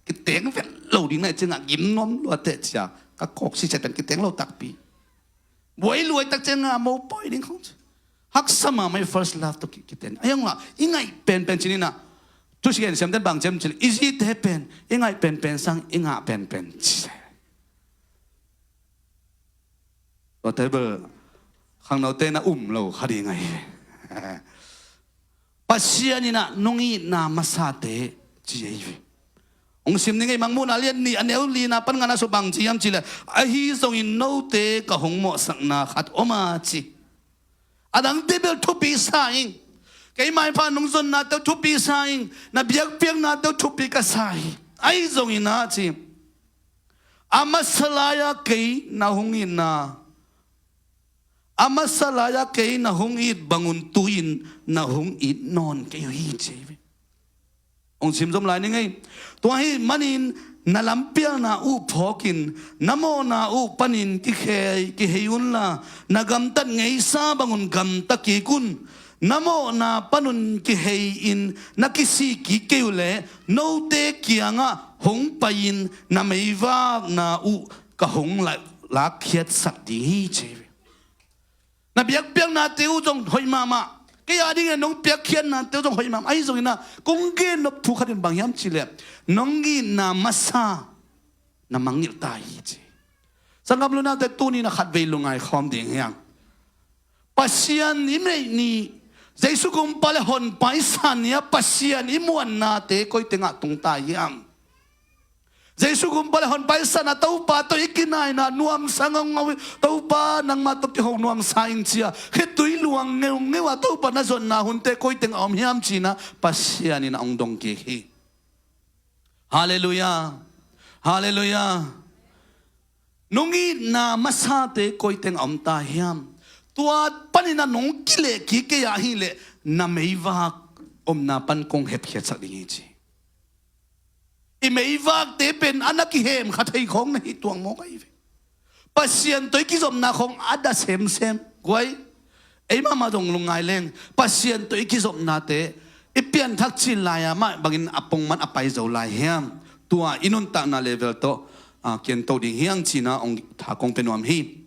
kiteng vet lo ding na i cih ngah gim nuam lua teh cia, ka kawk siset pen kiteng lo takpi. Buai luai tak cia ngah mo pawi ding khong ci. Haksa mahmah i first love tawh ki-, kiteng. Ai hong ngah, i ngaih penpen ci ni na. Thusian siamten bang ci hiam cih leh, i zite pen i ngaih penpen sang i ngah penpen ci. Tua table khangnote na um lo kha ding ahi. Pasian in ah nong itna masate ci ahi ve. Hong sim ni ngei, Mangmuhna lian nih a neu lina pan ngana sung bang ci hiam cih leh, ahi zongin note ka hong mawhsakna khat om a ci. A dangte bel thupi sa ing. Keima i pha nong zonnate uh thupi sa ing. Na biakpiaknate uh thupi ka sa hi. Ahi zongin ah ci, a masa lai-a kei na hong itna, a masa lai-a kei na hong it bangun tu-in na hong it nawn kei uh hi ci hi. Hong sim zom lai ni ngei. Tua ahih manin na lampialna uh phawkin, na mawhna uh panin kikhei, kihei unla, na gamtat ngeisa bangun gamta kik un. Na mawhna panun kihei-in na kisih kik kei uh leh, note kiangah hong pai-in na meivakna uh ka hong la-, lakkhiatsak ding hi ci hi. Na biakpiaknate uh zong hoih mahmah. Kei a dingin nong piakkhiatnate uh zong hoih mahmah. Ahi zongin ah kong gen nop thu khat in bang hiam cih leh, nong itna masa na mangngilh ta hi ci. Sanggam lu naute, tuni-in ah khatvei lungngai khawm ding hi hang. Pasian i neih ni, Jesu Gumpa le Honpa i sa ni-a Pasian i muannate koi tengah tung ta hiam? Jesu Gumpa le Honpa i sa na, Topa tawh i kinaina nuamsa ngaungau hi, Topa nangmah tawh kiho nuamsa ing ci-a khitui luang ngeungeu a Topa na zonna hunte koi teng a om hiam ci-in ah Pasian in ah hong dong kik hi. Halleluiah. Halleluiah. Nong itna masate koi teng a om ta hiam? Tua panin ah nong kileh kik kei a hih leh, na meivak omna pan kong hepkhiatsak ding hi ci. I meivakte pen a na kihem kha thei khawng na hi tuang mawk ahi ve. Pasian tawh i kizopna khawng a da semsem. Guai, ei mahmah zong lungngai leng, Pasian tawh i kizopnate i pianthak cil lai-a mah bangin a pongman a pai zo lai hiam? Tua i nuntakna level tawh, ah, kianto ding hi hang ci-in ah hong tha kong pia nuam hi.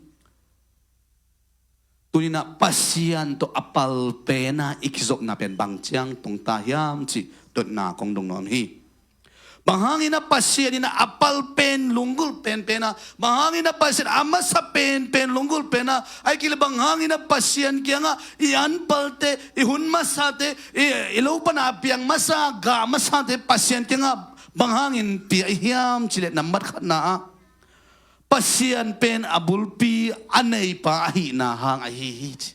Tuni-in ah Pasian tawh a palpen a i kizopna pen bang ciang tung ta hiam cih dotna kong dong nuam hi. Bang hangin ah Pasian in ah a palpen lunggulh penpen a, bang hangin ah Pasian a masa penpen lunggulh pen a, ahih kei leh bang hangin ah Pasian kiangah i anpalte, i hun masate, i, i lo pan a piang masa, gah masate Pasian kiangah bang hangin pia i hiam cih leh, nambat khatna ah Pasian pen a bulpi a neipa ahihna hang ahi hi ci.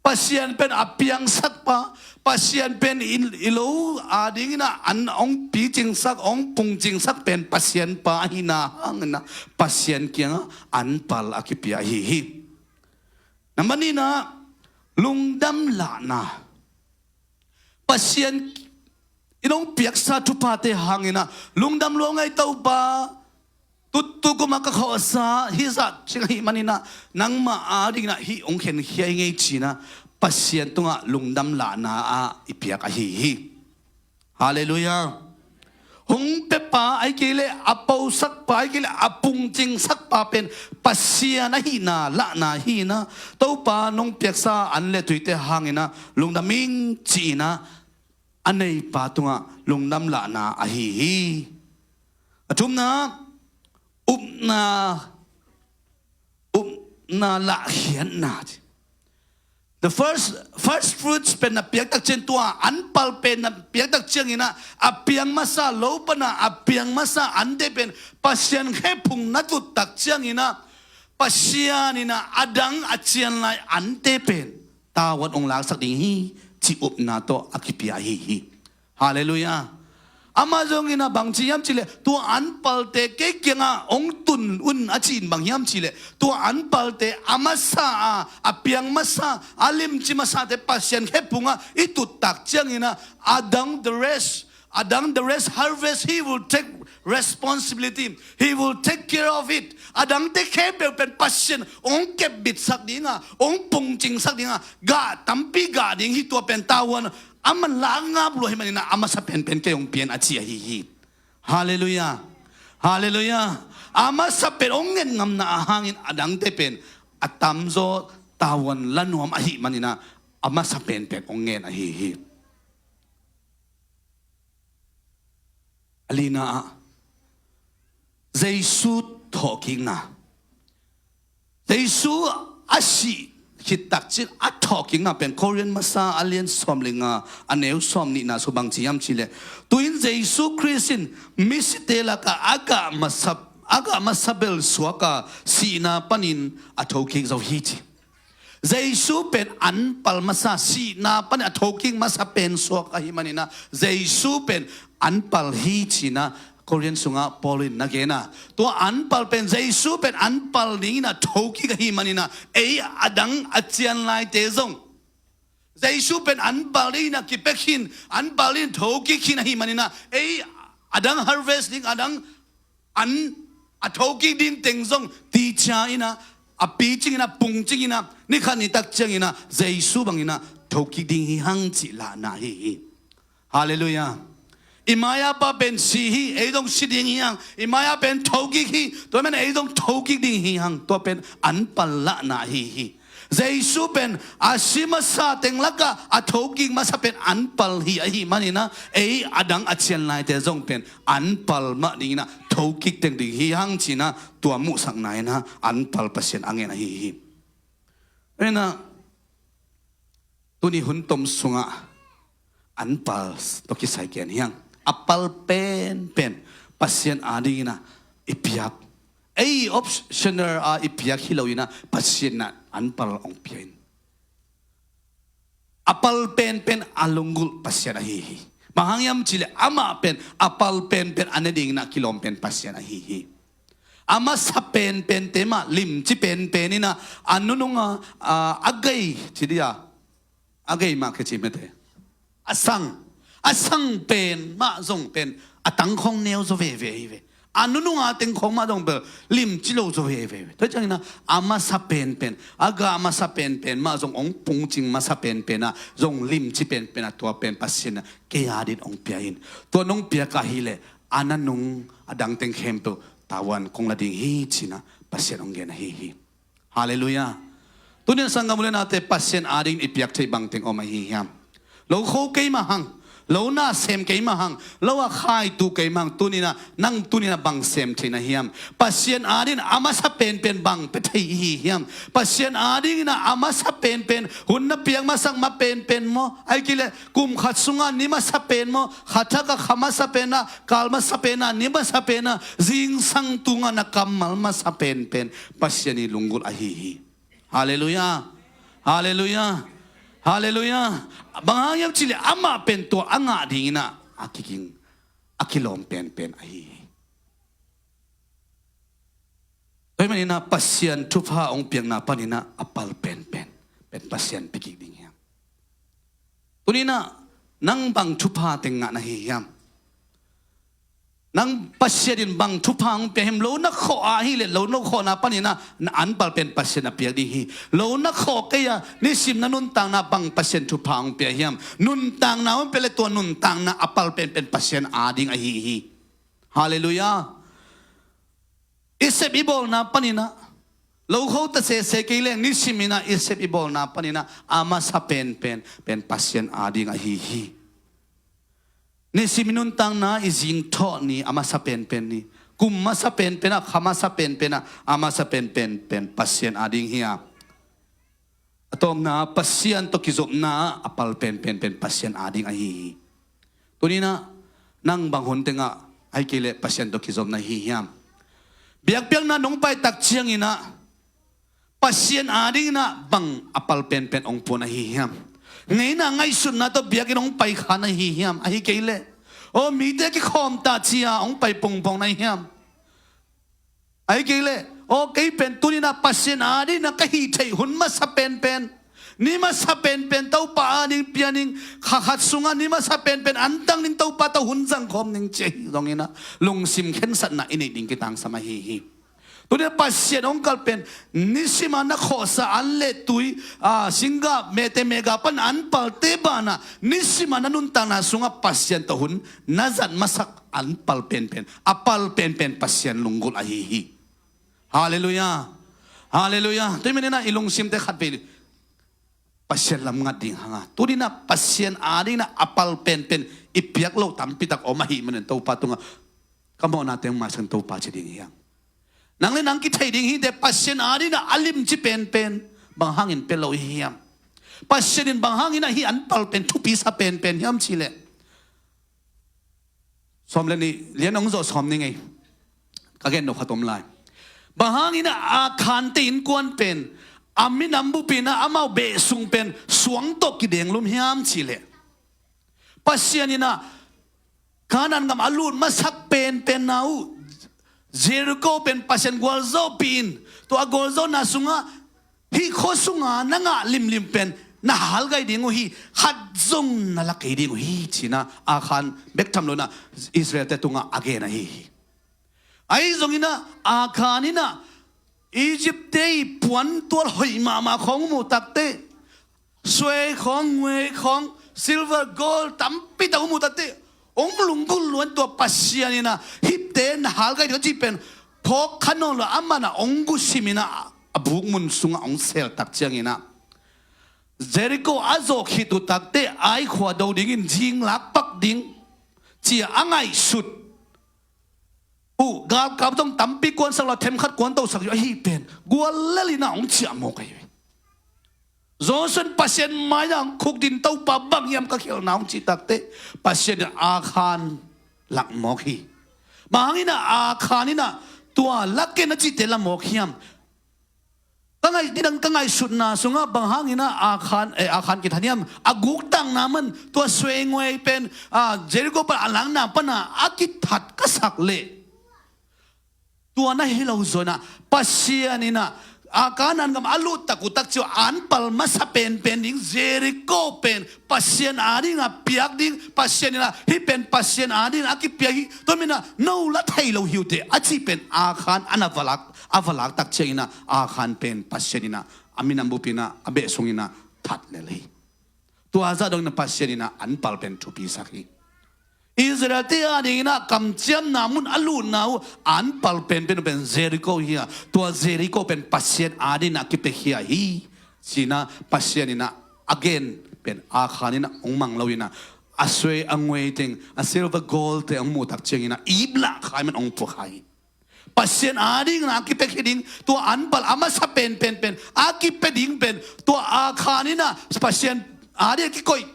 Pasian pen a piangsakpa, Pasian pen i, i lo a dingin ah an hong picingsak, hong pungcingsak pen Pasian pa ahihna hangin ah Pasian kiangah anpal a kipia ahi hi. Nambat nihna, lungdam lahna. Pasian in hong piaksa thuphate hangin ah lungdam lua ing ei Topa, tutu kum a ka khawhsa hih zah cing ahih manin ah nangmah a dingin ah hih hong khenkhia ing ei ci-in ah Pasian tungah lungdam lahna ah i piak ahi hi. Halleluiah. Hong piapa ahih kei leh a posakpa ahih kei leh a pungcingsakpa pen Pasian ahihna lahna hi-in ah, Topa nong piaksa an le tuite hangin ah lungdam ing ci-in ah a neipa tungah lungdam lahna ahi hi. A thumna, upna, upna lahkhiatna. The first, first fruits pen na piaktak ciang, tua anpal pen na piaktak ciangin ah a piang masa, lo pan a a piang masa ante pen Pasian khephung na tuttak ciangin ah Pasian in ah a dang a cian lai ante pen tavuan hong laksak ding hi, ci upna tawh a kipia ahi hi. Halleluiah. Amah zongin ah bang ci hiam cih leh, tua anpalte kei kiangah hong tun un a cih in bang hiam cih leh, tua anpalte a masa a, a piang masa, a limci masate Pasian khephungah i tuttak ciangin ah a dang, the rest, A dang, the rest harvest, he will take responsibility. He will take care of it. A dangte khempeuh pen Pasian hong kepbitsak ding a, hong pungcingsak ding a, gah tampi gah ding hi. Tua pen tavuan a man la ngap lua hi manin ah, a masa penpen kei hong pia in a ci ahi hi. Halleluiah. Halleluiah. A masa pen hong nget ngamna a hangin a dangte pen a tamzaw tavuan la nuam ahih manin ah, a masa penpen hong ngen ahi hi. A lina ah Jesu thawhkikna. Jesu a sih khit takciang a thawhkikna pen Korin masa a lian sawm le nga, a neu sawm nihna sung bang ci hiam cih leh, tu-in Jesu Khrist in misite lakah a gah masa, a gah masa bel suak a, sihna panin a thokik zo hi ci. Jesu pen an pal masa, sihna panin a thokik masa pen suak ahih manin ah, Jesu pen an pal hi ci-in ah Korin sungah Paul in na gen a. Tua an pal pen, Jesu pen an pal dingin a thokik ahih manin ah, ei a dang a cian laite zong Jesu pen an pal dingin a kipia khin, an pal dingin thokik khin ahih manin ah, ei a dang harvest ding, a dang an a thokik ding teng zong ticia in ah, a picing in ah, pungcing in ah, ni khat ni tak ciangin ah Jesu bangin ah thokik ding hi hang cih lahna ahi hi. Halleluiah. I mai-a pa pen si hi, ei zong si ding hi hang. I mai-a pen thokik hi, tua manin ei zong thokik ding hi hang. Tua pen an pal lahna ahi hi. Jesu pen a si masa teng lakah a thokik masa pen an pal hi ahih manin ah, ei a dang a cian laite zong pen an pal mah dingin ah thokik teng ding hi hang ci-in ah tua muhsakna in ah an pal Pasian a ngen ahi hi. Tua in ah tuni hun tom sungah an pal tawh kisai gen hi hang. A pal penpen Pasian adingin ah i piak. Ei optional a i piak hi lo in ah Pasian in ah an pal hong pia in. A pal penpen a lunggulh Pasian ahi hi. Bang hang hiam cih leh amah pen a pal penpen a ne dingin ah kilawm pen Pasian ahi hi. A masa penpente mah limci penpen in ah, a nunung a, a, a gei ci dih a, a gei mah kici mete. A sang, a sang pen mah zong pen a tang khawng neu zaw veve hi ve. A nunung a teng khawng mah zong bel limci lo zaw veve hi ve. Tua ciangin ah a masa penpen, a gah masa penpen mah zong hong pungcing masa penpen ah zong limci penpen ah tua pen Pasian ah kei adingin hong pia in. Tua nong piak ahih leh a nanung a dang teng khempeuh tavuan kong la ding hi ci-in ah Pasian hong gen ahi hi. Halleluiah. Tuni-in sanggam u le naute, Pasian adingin i piak theih bangteng om ahi hiam? Lo kho kei mah hang, lo na sem kei mah hang, lo a khaitu kei mah hang, tuni-in ah, nang tuni-in ah bang sem thei na hiam? Pasian adingin a masa penpen bang pia thei i hi hiam? Pasian adingin ah a masa penpen, hun na piak masak ma penpen maw? Ahih kei leh kum khat sungah ni masa pen maw? Kha thak a kha masa pen ah, kal masa pen ah, ni masa pen ah, zingsang tungah na kammal masa penpen Pasian i lunggulh ahi hi. Halleluiah. Halleluiah. Halleluiah. Bang hang hiam cih leh amah pen tua a ngah dingin ah a kiging, a kilawm penpen ahi hi. Tua ahih manin ah Pasian thupha hong piakna panin ah a pal penpen pen Pasian pia kik ding hi hang. Tuni-in ah nang bang thupha teng ngah na hi hiam? Nang Pasian in bang thupha hong pia hiam? Lo na khawh ahih leh lo na khawhna panin ah na an pal pen Pasian a piak ding hi. Lo na khawh kei a nisim na nuntakna bang Pasian thupha hong pia hiam? Nuntakna hong pia leh tua nuntakna a pal penpen Pasian ading ahi hi. Halleluiah. I sep i bawlna panin ah, lo kho ta sese kei leng, nisim in ah i sep i bawlna panin ah a masa penpen pen Pasian ading ahi hi. Nisim i nuntakna, i zingthawh ni a masa penpen ni, kum masa penpen ah, kha masa penpen ah a masa penpen pen Pasian ading hi a, a tawpna Pasian tawh kizopna a pal penpen pen Pasian ading ahi hi. Tuni-in ah nang bang hun tengah ahih kei leh Pasian tawh kizopna hi hiam? Biakpiakna nong pai tak ciangin ah Pasian adingin ah bang a pal penpen hong pua na hi hiam? Ngeina ngaihsutna tawh biakinn hong pai kha na hi hiam? Ahih kei leh, aw, mite kikhawm ta ci-a hong pai pongpong na hi hiam? Ahih kei leh, aw, kei pen tuni-in ah Pasian adingin ah ka hih theih hun masa penpen, Ni masa penpen Topa ading pian ing, kha khat sungah ni masa penpen antang ding Topa tawh hun zangkhawm ning ci ahi zongin ah, lungsim khensatna i neih ding kitangsam ahi hi. Tuni a Pasian hong kalh pen, nisim a na khawhsa an le tui, a, singgah, mehte mehgah pan an palte banah, nisim a na nuntakna sungah Pasian tawh hun na zat masak an pal penpen, a pal penpen Pasian lunggulh ahi hi. Halleluiah. Halleluiah. Tua hi manin ah i lungsimte khatvei Pasian lam ngat ding hang a, tuni in ah Pasian ading in ah a pal penpen i piak loh tampi tak om ahih manin Topa tungah ka mawhnate hong maisak in Topa ci ding hi hang. Nang le nang kithei ding hi teh, Pasian ading in ah a limci penpen bang hangin pia lo i hi hiam? Pasian in bang hangin ah hih an pal pen thupi sa penpen hiam cih leh, sawm le nih, Lian hong zawh sawm ni ngei. Ka gen nop khat om lai. Bang hangin ah Akhan te innkuan pen a minam bup in ah amau beh sung pen suang tawh kidenglum hiam cih leh, Pasian in ah Kanaan gam a lut masak penpen na uh, Jericho pen Pasian gualzawhpih in, tua a gualzawhna sungah hih khua sunga na ngah limlim pen na halgai ding uh hi, khat zong na la kei ding uh hi, ci-in ah Akhan bek tham lo in ah Israel-te tungah a gen ahi hi. Ahi zongin ah Akhan in ah Egypt-te i puantual hoih mahmah khawng hong muh takteh, suei khawng, nguei khawng, silver, gold tampi tak hong muh takteh, hong lunggulh lua in tua Pasian in ah hihte na halgai ding a cih pen phawk kha nawn lo, aman ah hong gusim in ah a bukmun sungah hong sel tak ciangin ah, Jericho a zawh khit uh takteh Ai khua do dingin zinglak pak ding ci-a a ngaihsut uh, galkap zong tampi kuansak lo, themkhat kuan tosak uh ahi pen guallel in ah hong ciah mawk ahi hi. Joshua in Pasian mai-ah hong khukdin, Topa bang hiam ka khelhna hong cih takteh, Pasian in Akhan lak mawk hi. Bang hangin ah Akhan in ah tua la ken a cihte la mawk hiam? Ka ngaih, nidang ka ngaihsutna sungah bang hangin ah Akhan, eh, Akhan kithat hiam? A guktakna man tua suei nguei pen, ah, Jericho pan a langna pan ah a kithat ka sak leh, tua na hi lo zaw in ah Pasian in ah, a, Kanaan gam a lut tak uh tak ciang an pal masa penpen ding Jericho pen Pasian ading a piak ding, Pasian in ah hih pen Pasian ading a kipiak hi, tua manin ah no la thei lo hi uh teh a cih pen Akhan a na va lak, a va lak tak ciangin ah Akhan pen Pasian in ah a minam bup in ah a beh sung in ah that lel hi. Tua zah dongin ah Pasian in ah an pal pen thupisak hi. Israel-te ading in ah kamciamna mun a lutna uh an pal penpen uh pen Jericho hi a, tua Jericho pen Pasian ading in ah a kipia khia hi, ci-in ah Pasian in ah a gen pen Akhan in ah hong mang lo in ah, a suei a nguei teng, a silver gold teng hong muh tak ciangin ah ip lah kha ahih man hong pua kha hi. Pasian ading in ah a kipia khia ding, tua an pal a masa penpen pen a kipia ding pen, tua Akhan in ah Pasian ading a kikoih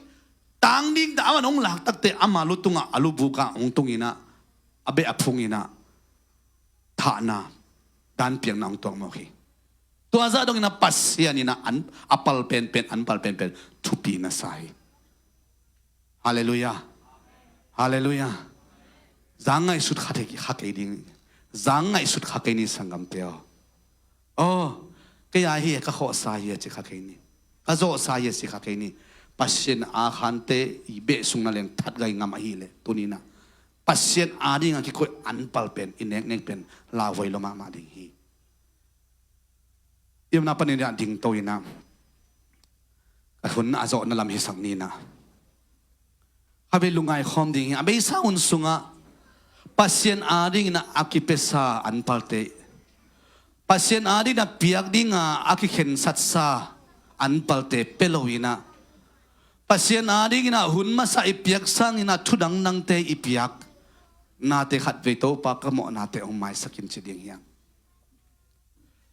tang ding ta, aman hong lak takteh ama lu tungah a lubuk ah hong tung in ah, a beh a phung in ah thahna, danpiakna hong tuak mawk hi. Tua zah dongin ah Pasian in ah an, a pal penpen, an pal penpen thupi na sa hi. Halleluiah. Halleluiah. Zang ngaihsut kha thei, kha kei ding. Zang ngaihsut kha kei ni, sanggamte aw. Aw, kei a hi, ka khawhsa hi a ci kha kei ni. Ka zawhsa hi a ci kha kei ni. Pasian Akhan-te i beh sung na leng that gai ngam ahih leh, tuni in ah Pasian ading a kikoih an pal pen i neknek pen lauhuai lua mahmah ding hi. I omna panin ah dingto in ah, ka hun a zawhna lam hisak ni in ah, khatvei lungngai khawm ding hi. A beisa hun sungah Pasian ading in ah a kipiasa an palte, Pasian ading in ah piak dinga a kikhensatsa an palte pia lo in ah, Pasian ading in ah hun masa i piak sangin ah thu dangdangte i piak, nate khatvei Topa ka mawhnate hong maisak in ci ding hi hang.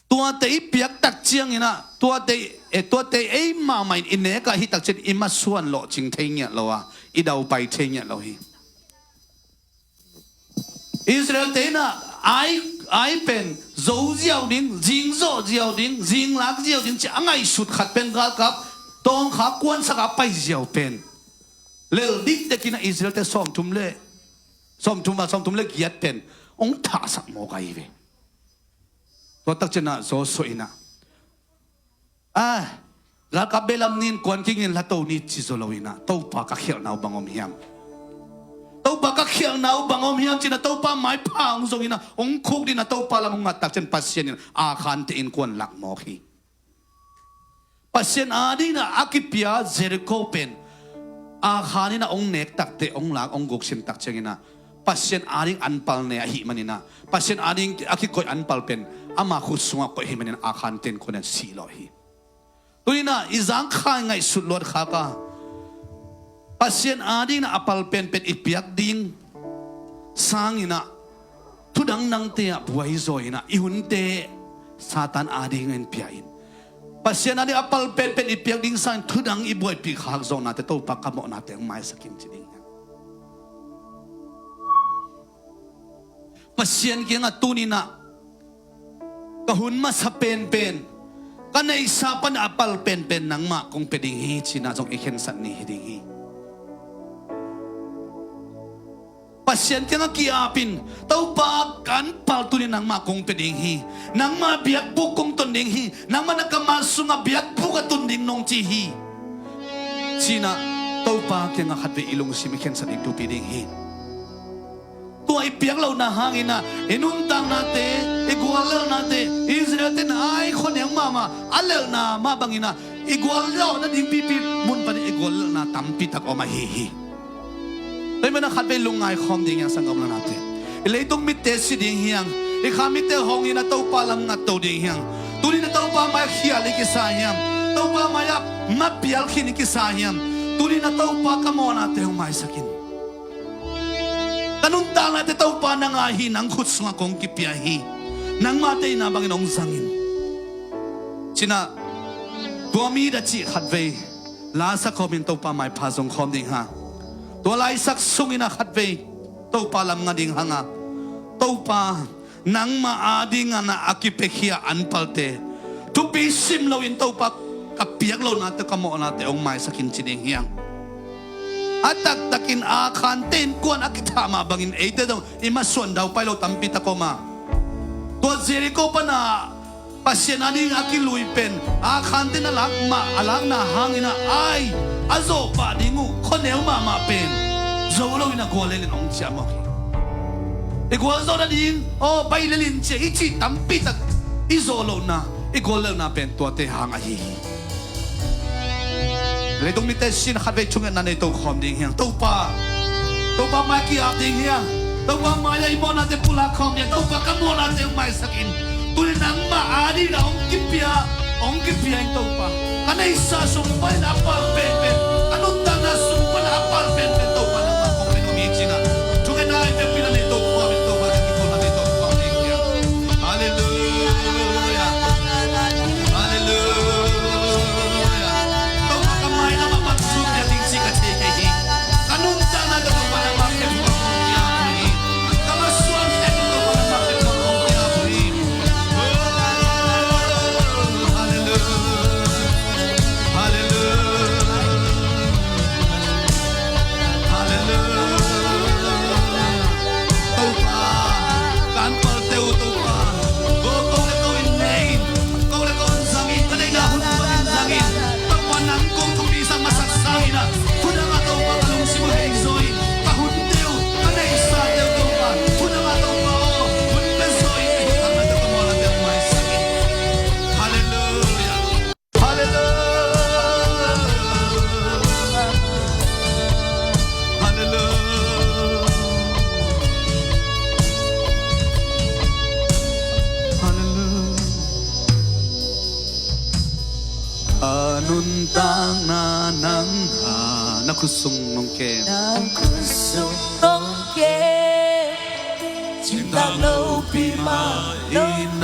Tuate i piak tak ciangin ah, tuate, eh, tuate ei mahmah in i nek ah hi tak ciangin i masuan lawhcing thei ngiat lo a, i daupai thei ngiat lo hi. Israel-te in ah Ai, Ai pen zo ziau ding, zing zawh ziau ding, zing lak ziau ding ci a ngaihsut khat pen galkap tawngkha kuansak a pai ziau pen lel dikdekin ah Israel-te sawmthum le, sawmthum va, sawmthum le giat pen hong thahsak mawk ahi ve. Tua tak ciangin ah Joshua in ah, a, Galkap belam ni-in kuan kingin lato ni ci zaw lo-in ah, Topa ka khialhna uh bang om hiam? Topa ka khialhna uh bang om hiam ci-in ah, Topa maipha hong zong-in ah, hong khuk ding-in ah, Topa lam hong ngat tak ciang Pasian in Akhan te innkuan lak mawk hi. Pasian adingin ah a kipia Jericho pen Akhan in ah hong nek tak teh, hong lak, hong guksin tak ciangin ah, Pasian ading anpal nei ahih manin ah, Pasian ading a kikoih anpal pen ama khut sungah koih ahih manin Akhan te innkuan in sih lawh hi. Tuni-in ah i zangkhai ngaihsut luat khak a, Pasian adingin ah a pal penpen i piak ding sangin ah, thudang dangte ah buai zaw-in ah, i hunte Satan adingin pia in, Pasian ading a pal penpen i piak ding sangin thudang i buaipih khak zawhnate Topa ka mawhnate hong maisak in ci ding hi. Pasian kiangah tuni-in ah ka hun masa penpen, ka neihsa pan a pal penpen nangmah kong pia ding hi, ci-in ah zong i khensat ni hi ding hi. Pasian kiangah ki-ap in, Topa, ka anpal tuni nangmah kong pia ding hi. Nangmah biakbuk kong tun ding hi. Nangmah na kammal sungah biakbuk a tun ding nong ci hi, ci-in ah Topa kiangah khatvei i lungsim i khensat ding thupi ding hi. Tua i piak lohna hangin ah i nuntaknate, i guallelhnate, Israel-te in Ai khuaneu mahmah a lelhna mah bangin ah, i guallelh nading pipi mun panin i guallelhna tampi tak om ahi hi. Tua ahih manin ah khatvei lungngai khawm ding hi hang, sanggam le nate. I leitung mitte si ding hi hang, i kha mitte hong in ah Topa lam ngat to ding hi hang. Tuni-in ah Topa mai-ah khial i kisa hiam? Topa mai-ah mapial khin i kisa hiam? Tuni-in ah Topa ka mawhnate hong maisak in. Ka nuntaknate Topa nang a hi, nang khut sungah kong kipia hi. Nangmah deihna bangin hong zang in, ci-in ah tua mi dah cih khatvei la sa khawmin Topa maipha zong khawm ding hi hang. Tua laisak sungin ah khatvei Topa lam nga ding hi hang a, Topa, nangmah adingin ah a kipiakhia anpalte thupi sim loin Topa ka piak lohnate, ka mawhnate hong maisak in ci ding hi hang. A taktakin Akhan te innkuan a kithah mah bangin eite zong i masuan daupai lo tampi tak om a, tua Jericho pan a Pasian ading a kilui pen Akhan te in a lak mah, a lakna hangin ah Ai a zawh pah ding uh khuaneu mahmah pen zo loin a guallel in hong ciah mawk hi. I gualzawh nading, aw, baih lel in ci-a i cih tampi tak i zawh lohna, i guallelhna pen tuate hang ahi hi. Leitung mitte si-in khatvei thungetna nei to khawm ding hi hang. Topa, Topa mai-ah ki-ap ding hi hang. Topa mai-ah i mawhnate pulak khawm ding hi hang. Topa ka mawhnate hong maisak in. Tuni nangmah adingin ah hong kipia, hong kipia in Topa. Ka neihsa sung panin a pal penpen, ka nuntakna sung panin a pal penpen Topa nangmah kong pia nuam hi ci-in ah thungetna i pia pina nei to khawm in Topa, ka kipawlna nei to khawm ding hi hang. Halleluiah. Halleluiah. Topa ka mai lam a pan sum dia ding ci ka thei kei hi. Ka nuntakna tawh Topa nangmah khempeuh kong pia hi. Ka masuan khempeuh Topa nangmah khempeuh kong pia hi. Oh, halleluiah. Halleluiah. Halleluiah. Topa, ka anpalte uh Topa, ko, ko le ko in nei in, ko le ko in zang in, ka neihna hun panin zang in. Topa nang kong thupi sak masak sangin ah, thudang ah Topa ka lungsim uh hei zaw in, ka hunte uh, ka neihsate uh Topa, thudang ah Topa aw, hun pia zaw in, ka hun thang na Topa mawhnate uh maisak in. Halleluiah. Halleluiah. Halleluiah. Halleluiah. A nuntakna nang a, na khut sung nong kem. Na khut sung nong kem. Cimtak lopi mah in